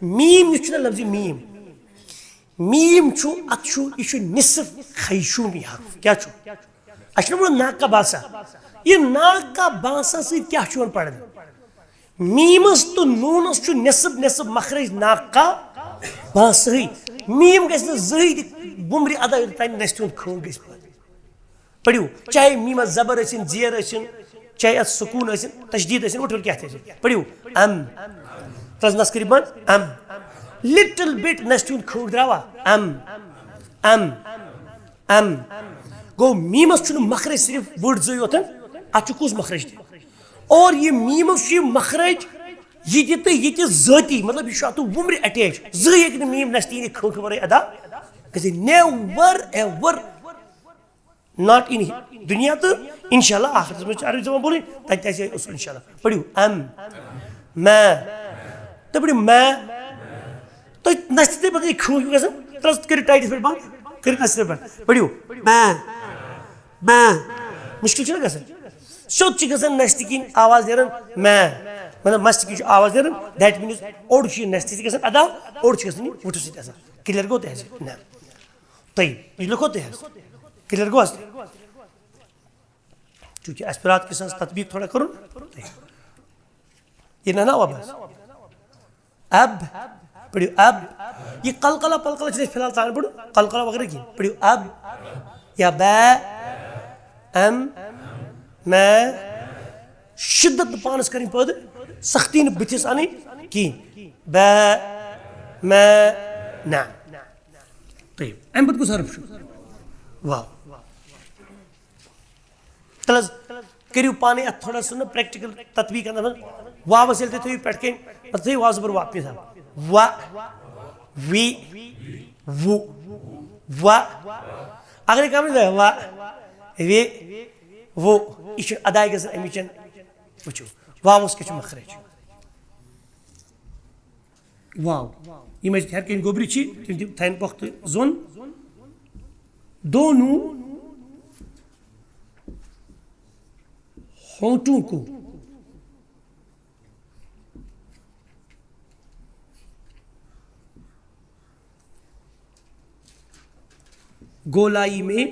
میٖم یُس چھُنہ لفظِ میٖم، میٖم چھُ، اَتھ چھُ، یہِ چھُ نصف خیشوٗمی حرف۔ کیٛاہ چھُ؟ اَسہِ چھُنہ ووٚنمُت ناقہ باسا۔ یہِ ناقہ باسا سۭتۍ کیٛاہ چھُ یِوان پَرنہٕ؟ میٖمَس تہٕ نوٗنَس چھُ نٮ۪صٕف نٮ۪صٕف مخرج ناقہ باسٕے۔ میٖم گژھِ نہٕ زٕہٕے تہِ بُمرِ ادا یوٚتَتھ تام نَستہِ ہُنٛد خٲنٛگ گژھِ پَتہٕ۔ پٔرِو، چاہے میٖمَس زبر ٲسِن، زیر ٲسِن، چاہے اَتھ سکوٗن ٲسِن، تشدیٖد ٲسِن، وٕٹھوُر کیٛاہ تہِ ٲسِن۔ پٔرِو، اَم۔ ترٛس نَس کٔرِو بنٛد، اَم۔ Little bit نَستہِ ہُنٛد خٲنٛگ درٛاوا؟ اَم۔ اَم۔ اَم۔ گوٚو، میٖمَس چھُنہٕ مخرج صرف وٕٹھ زٕے یوت، اَتھ چھُ کُس مخرج تہِ؟ اور یہِ میٖمَس چھُ یہِ مخرج، یہِ تہِ تہٕ یہِ تہِ ذٲتی، مطلب، یہِ چھُ اَتھ وُمرِ اٹیچ۔ زٕہٕے ہیٚکہِ نہٕ میٖم نَستہِ یہِ خٲنٛگ ورٲے ادا گٔژھِتھ۔ Never ever۔ Not in دُنیا تہٕ اِنشاء اللہ آخرتَس منٛز چھِ عربی زبان بولٕنۍ، تَتہِ تہِ آسہِ یِہوٚے اصوٗل اِنشاء اللہ۔ پٔرِو اَم، مہ، تہٕ پٔرِو مہ۔ تُہۍ نَستہِ تہِ پَتہٕ یہِ خٲنٛگ ہیوٗ گژھان، ترٛس کٔرِو ٹایٹَس پٮ۪ٹھ بنٛد، کٔرِو نَستہِ پٮ۪ٹھ بنٛد۔ پٔرِو مہ، مہ۔ مُشکِل چھُنہ گژھان؟ سیوٚد چھِ گژھان نَستہِ کِنۍ آواز نیران مہ، مطلب مَستہِ کِنۍ چھُ آواز نیران، that means اوٚڑ چھُ یہِ نَستہِ سۭتۍ گژھان ادا، اوٚڑ چھُ گژھان یہِ وُٹھٕ سۭتۍ ادا۔ Clear گوٚو تۄہہِ حظ؟ نہ۔ تُہۍ، یہِ لیکھو تُہۍ حظ۔ Clear گوٚو حظ؟ چوٗنٛکہِ اَسہِ پیوٚو راتھ کِس سَنَس تطبیٖق تھوڑا کَرُن۔ یہِ نہ نہ وَبَس۔ اَب۔ پٔرِو اَب۔ یہِ قلقلہ پلقلہ چھِنہٕ أسۍ فی الحال تران پٔرِو۔ قلقلہ وغیرہ کِہیٖنۍ۔ پٔرِو اَب۔ یا بہ۔ اَم۔ مہ۔ شِدت نہٕ پانَس کَرٕنۍ پٲدٕ۔ سختی نہٕ بٕتھِس اَنٕنۍ کِہیٖنۍ۔ بہ۔ مہ۔ نہ۔ طیب۔ اَمہِ پَتہٕ کُس حرف چھُ؟ واو۔ تَلہٕ حظ، کٔرِو پانَے اَتھ تھوڑا سُہ نہ practical تطبیٖق اَتھ منٛز۔ واوَس ییٚلہِ تُہۍ تھٲیِو پٮ۪ٹھ کَنۍ، پَتہٕ تھٲیِو واو زبر وا، مثال۔ وا، وِ، وُ، وا۔ اَگرے کانٛہہ ؤنہِ وا، وِ، وُ، یہِ چھُ ادا گژھان اَمِچ۔ وٕچھِو، واوَس کیٛاہ چھُ مخرج؟ واو۔ یِم اَسہِ ہیٚرِ کَنۍ گوٚبرِ چھِ، تِم تہِ تھاین پۄختہٕ زوٚن۔ دونوں ہونٹوں کو گولائی میں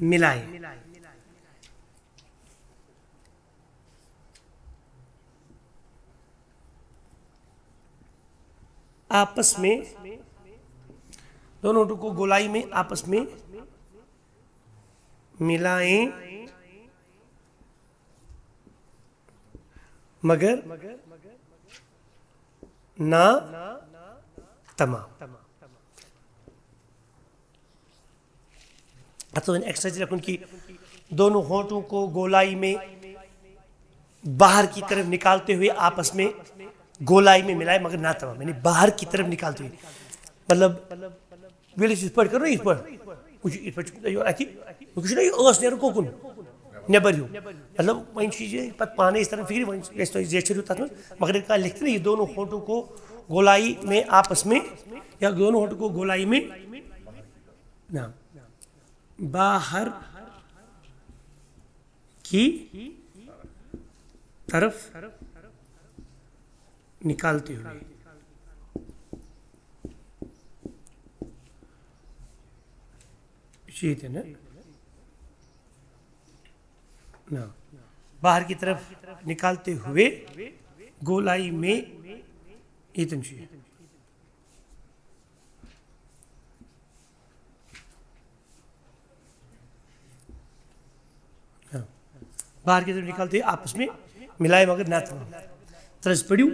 ملائیں۔ آپس میں، دونوں ہونٹوں کو گولائی میں آپس میں ملائیں، مگر نہ تمام۔ اَتھ اوس وۄنۍ extra تہِ لیکھُن کہ دونوں ہونٹوں کو گولائی میں باہر کی طرف نکالتے ہوئے آپس میں گولائی میں ملائے مگر نہ تمام، یعنی باہر کی طرف نکالتے ہوئے، مطلب، ییٚلہِ أسۍ یِتھ پٲٹھۍ کرو نا، یِتھ پٲٹھۍ، وٕچھِو، یِتھ پٲٹھۍ چھُ یہِ اَتھِ، وۄنۍ چھُنہ یہِ ٲس نیران کوکُن، نٮ۪بر ہیوٗ۔ مطلب، وۄنۍ چھُ یہِ پتہٕ پانے تران فِکرِ، وۄنۍ گژھِ تۄہہِ زیچھر ہیوٗ تَتھ منٛز، مگر ییٚلہِ کانٛہہ لیکھِ نا، یہ دونوں ہونٹوں کو گولائی میں آپس میں، یا دونوں ہونٹوں کو گولائی میں، نہ، باہر کی طرف نکالتے ہوئے۔ یہ تھے نا؟ نہ۔ باہر کی طرف نکالتے ہوئے گولائی میں یہ تم چیز۔ ہاں۔ باہر کی طرف نکالتے ہوئے آپس میں ملائے مگر نہ تمام۔ ترس پڑھیو۔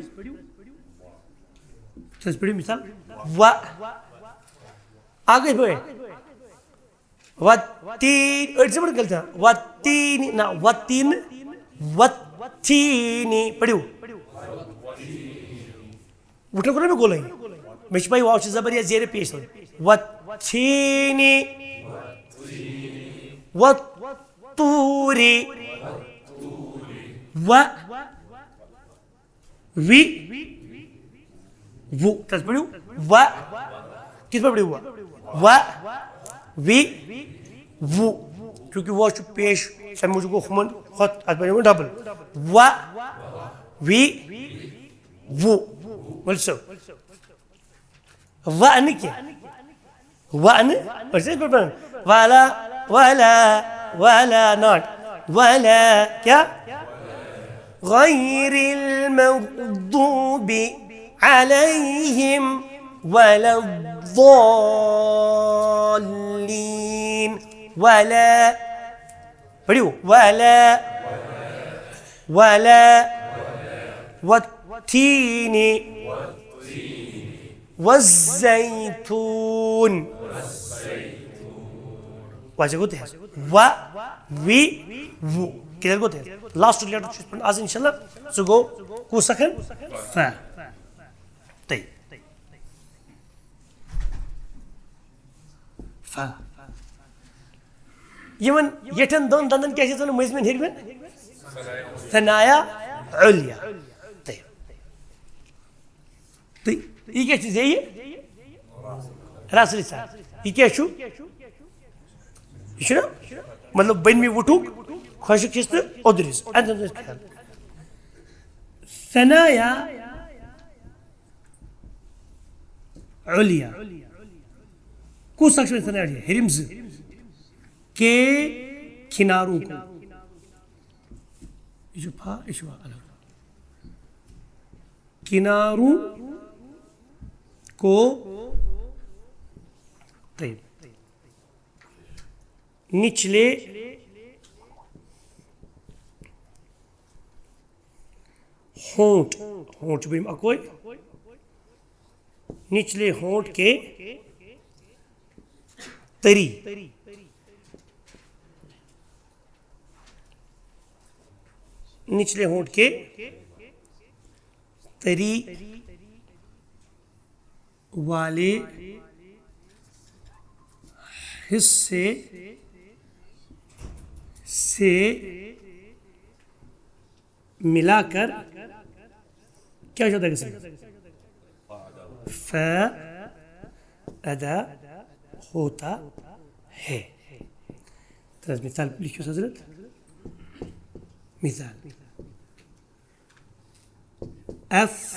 ترس پڑھیو مثال۔ و۔ آگے بھائی۔ و تین۔ أڑۍ چھِ پَران غلط۔ و تین۔ نہ، و تین۔ و تین۔ پڑھیو۔ وٕچھو کوٚر مےٚ گولٲیی۔ مےٚ چھِ پَے واو چھِ زبر یا زیرِ پیش تھاوٕنۍ۔ وَتھیٖنِ۔ وَتوٗرِ۔ وَ۔ وِ۔ وُ۔ تَتھ پٲٹھۍ وَ۔ کِتھ پٲٹھۍ پٲٹھۍ وَ؟ وَ۔ وِ۔ وُ۔ چوٗنٛکہِ وَ چھُ پیش، تَمہِ موٗجوٗب گوٚو ہُمَن ہۄتھ، اَتھ بَنیومُت ڈبل۔ وَ۔ وِ۔ وُ۔ ؤلِو سا۔ وَ نہٕ کینٛہہ۔ وَ نہٕ، أسۍ ٲسۍ پَران۔ وَلا، وَلا، وَلا، not۔ وَلا، کیٛاہ؟ غَيْرِ الْمَغْضُوبِ عَلَيْهِمْ وَلَا الضَّالِّينَ۔ وَلا۔ پٔرِو۔ وَلا۔ وَلا۔ وَالتِّينِ۔ وَالزَّيْتُونِ۔ وَ گوٚو تہِ حظ۔ وَ، وِ، وُ۔ کِلیر گوٚو تہِ حظ۔ لاسٹُک لیٹر چھُ یِتھ پٲٹھۍ آز اِنشاء اللہ۔ سُہ گوٚو کُس اکھ؟ ف۔ تہٕ۔ ف۔ یِمن یٹھٮ۪ن دۄن دندن کیٛاہ چھِ أسۍ وَنان مٔنٛزمٮ۪ن ہیٚرمٮ۪ن؟ ثنایا علیا۔ تہٕ، تہٕ یہِ کیٛاہ چھِ زیٚیہِ؟ راسلی صاحب، یہِ کیٛاہ چھُ؟ یہِ چھُنہ، مطلب، بٔنمہِ وُٹھُک خۄشک حصہٕ تہٕ اوٚدُر حصہٕ۔ اَتھ منٛز خیال۔ ثنایا علیا۔ کُس اکھ چھُ ثنایا علیا؟ ہیٚرِم زٕ۔ کے کناروں کو۔ یہِ چھُ فا، یہِ چھُ وا الگ۔ کناروں کو۔ طيب۔ نچلے ہونٹ، ہونٹ چھُ بیٚیہِ اَکوے۔ نچلے ہونٹ کے تری۔ نچلے ہونٹ کے تری والے حصے سے ملا کر کیا زیادہ گژھان؟ ف ادا ہوتا ہے۔ ترٛےٚ مثال لیکھِو حضرت۔ مثال۔ F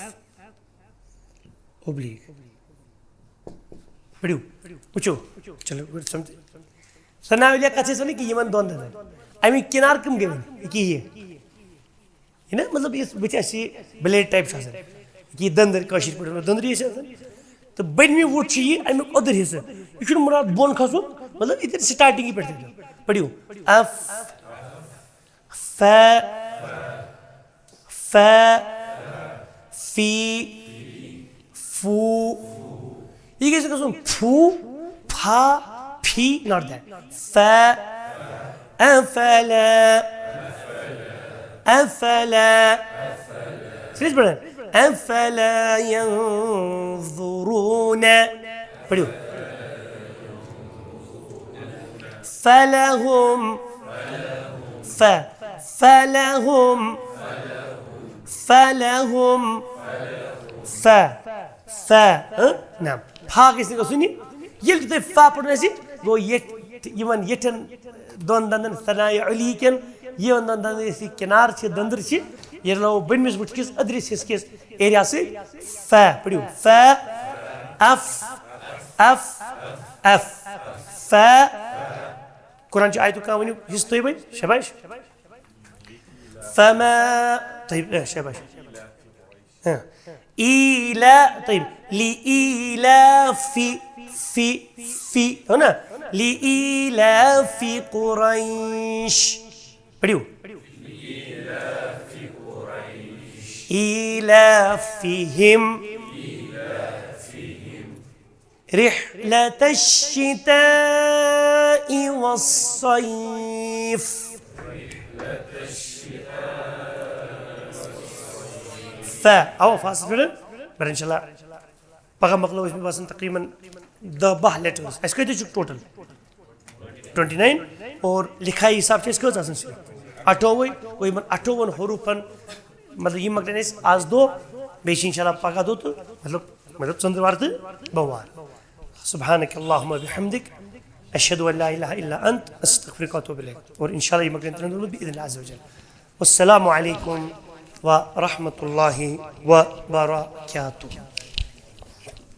oblique. پٔرِو۔ وٕچھِو۔ چلو، گۄڈٕ سَمجھ۔ سَناولیہ کَتھ چھِ أسۍ وَنان کہِ یِمَن دۄن دَنٛدَن۔ اَمِکۍ کِنار کٕم گٔے وۄنۍ؟ یہِ کہِ یہِ۔ یہِ نا، مطلب، یُس بٕتھِ اَسہِ یہِ بلیڈ ٹایپ چھُ آسان۔ یہِ کہِ یہِ دٔنٛدٕر، کٲشِر پٲٹھۍ وَنو دٔنٛدٕر یہِ چھِ آسان۔ تہٕ بٔنمہِ وُٹھ چھُ یہِ، اَمیُک اوٚدُر حِصہٕ۔ یہِ چھُنہٕ مُراد بۄن کھَسُن، مطلب، یہِ تہِ سٹاٹِنٛگہِ پٮ۪ٹھ تہِ۔ پٔرِو۔ اف۔ ف، ف، فی، فو۔ یہِ گژھِ گژھُن فو، فا، فی، not that۔ ف، افلا۔ افلا، سریز پڑھن، افلا ينظرون، پڑھیو، فلهم، ف، فلهم، فلهم، ف، ف، ہہ؟ نہ، فا گژھِ نہٕ گژھُن یہِ۔ ییٚلہِ تہِ تۄہہِ فا پَرُن آسہِ، گوٚو ییٚتہِ یِمَن ییٚتھٮ۪ن دۄن دَنٛدَن ثنایا علی کٮ۪ن، یِمَن دۄن دَنٛدَن یُس یہِ کِنار چھِ، دٔنٛدٕر چھِ، یہِ رَلاوو بٔنمِس بُتھِ کِس أدرِس حِصہٕ کِس ایریا سۭتۍ۔ ف، پٔرِو۔ ف، اف، اف، اف، ف۔ قرآن چہِ آیتُک کانٛہہ ؤنِو حِصہٕ تُہۍ وۄنۍ؟ شاباش۔ فما، طيب، اے، شاباش۔ ہاں۔ إيلا، طيب، لإيلاف، في، في، هنا، لإيلاف قريش۔ پڑھیو۔ إيلافهم رحلة الشتاء والصيف۔ ف، اوا، فاصل پڑھن۔ بر انشاءاللہ پگاہ مۄکلو أسۍ، مےٚ باسان، تقریباً دَہ باہ لیٹرز۔ اَسہِ کۭتیاہ چھُ ٹوٹل؟ Twenty nine. اور لکھائی حساب چھِ اَسہِ کۭژ آسان صرف؟ اَٹھووُے۔ گوٚو یِمَن اَٹھووُہَن حروٗفَن، مطلب، یِم مۄکلن اَسہِ آز دۄہ، بیٚیہِ چھِ انشاءاللہ پگاہ دۄہ تہٕ، مطلب، مطلب، ژٔنٛدٕروار تہٕ بۄموار۔ سبحانك اللهم وبحمدك، أشهد أن لا إله إلا أنت، أستغفرك وأتوب إليك۔ اور انشاءاللہ یہِ مۄکلن ترٛٮ۪ن دۄہَن منٛز بإذن الله عز وجل۔ والسلام عليكم ورحمة الله وبركاته۔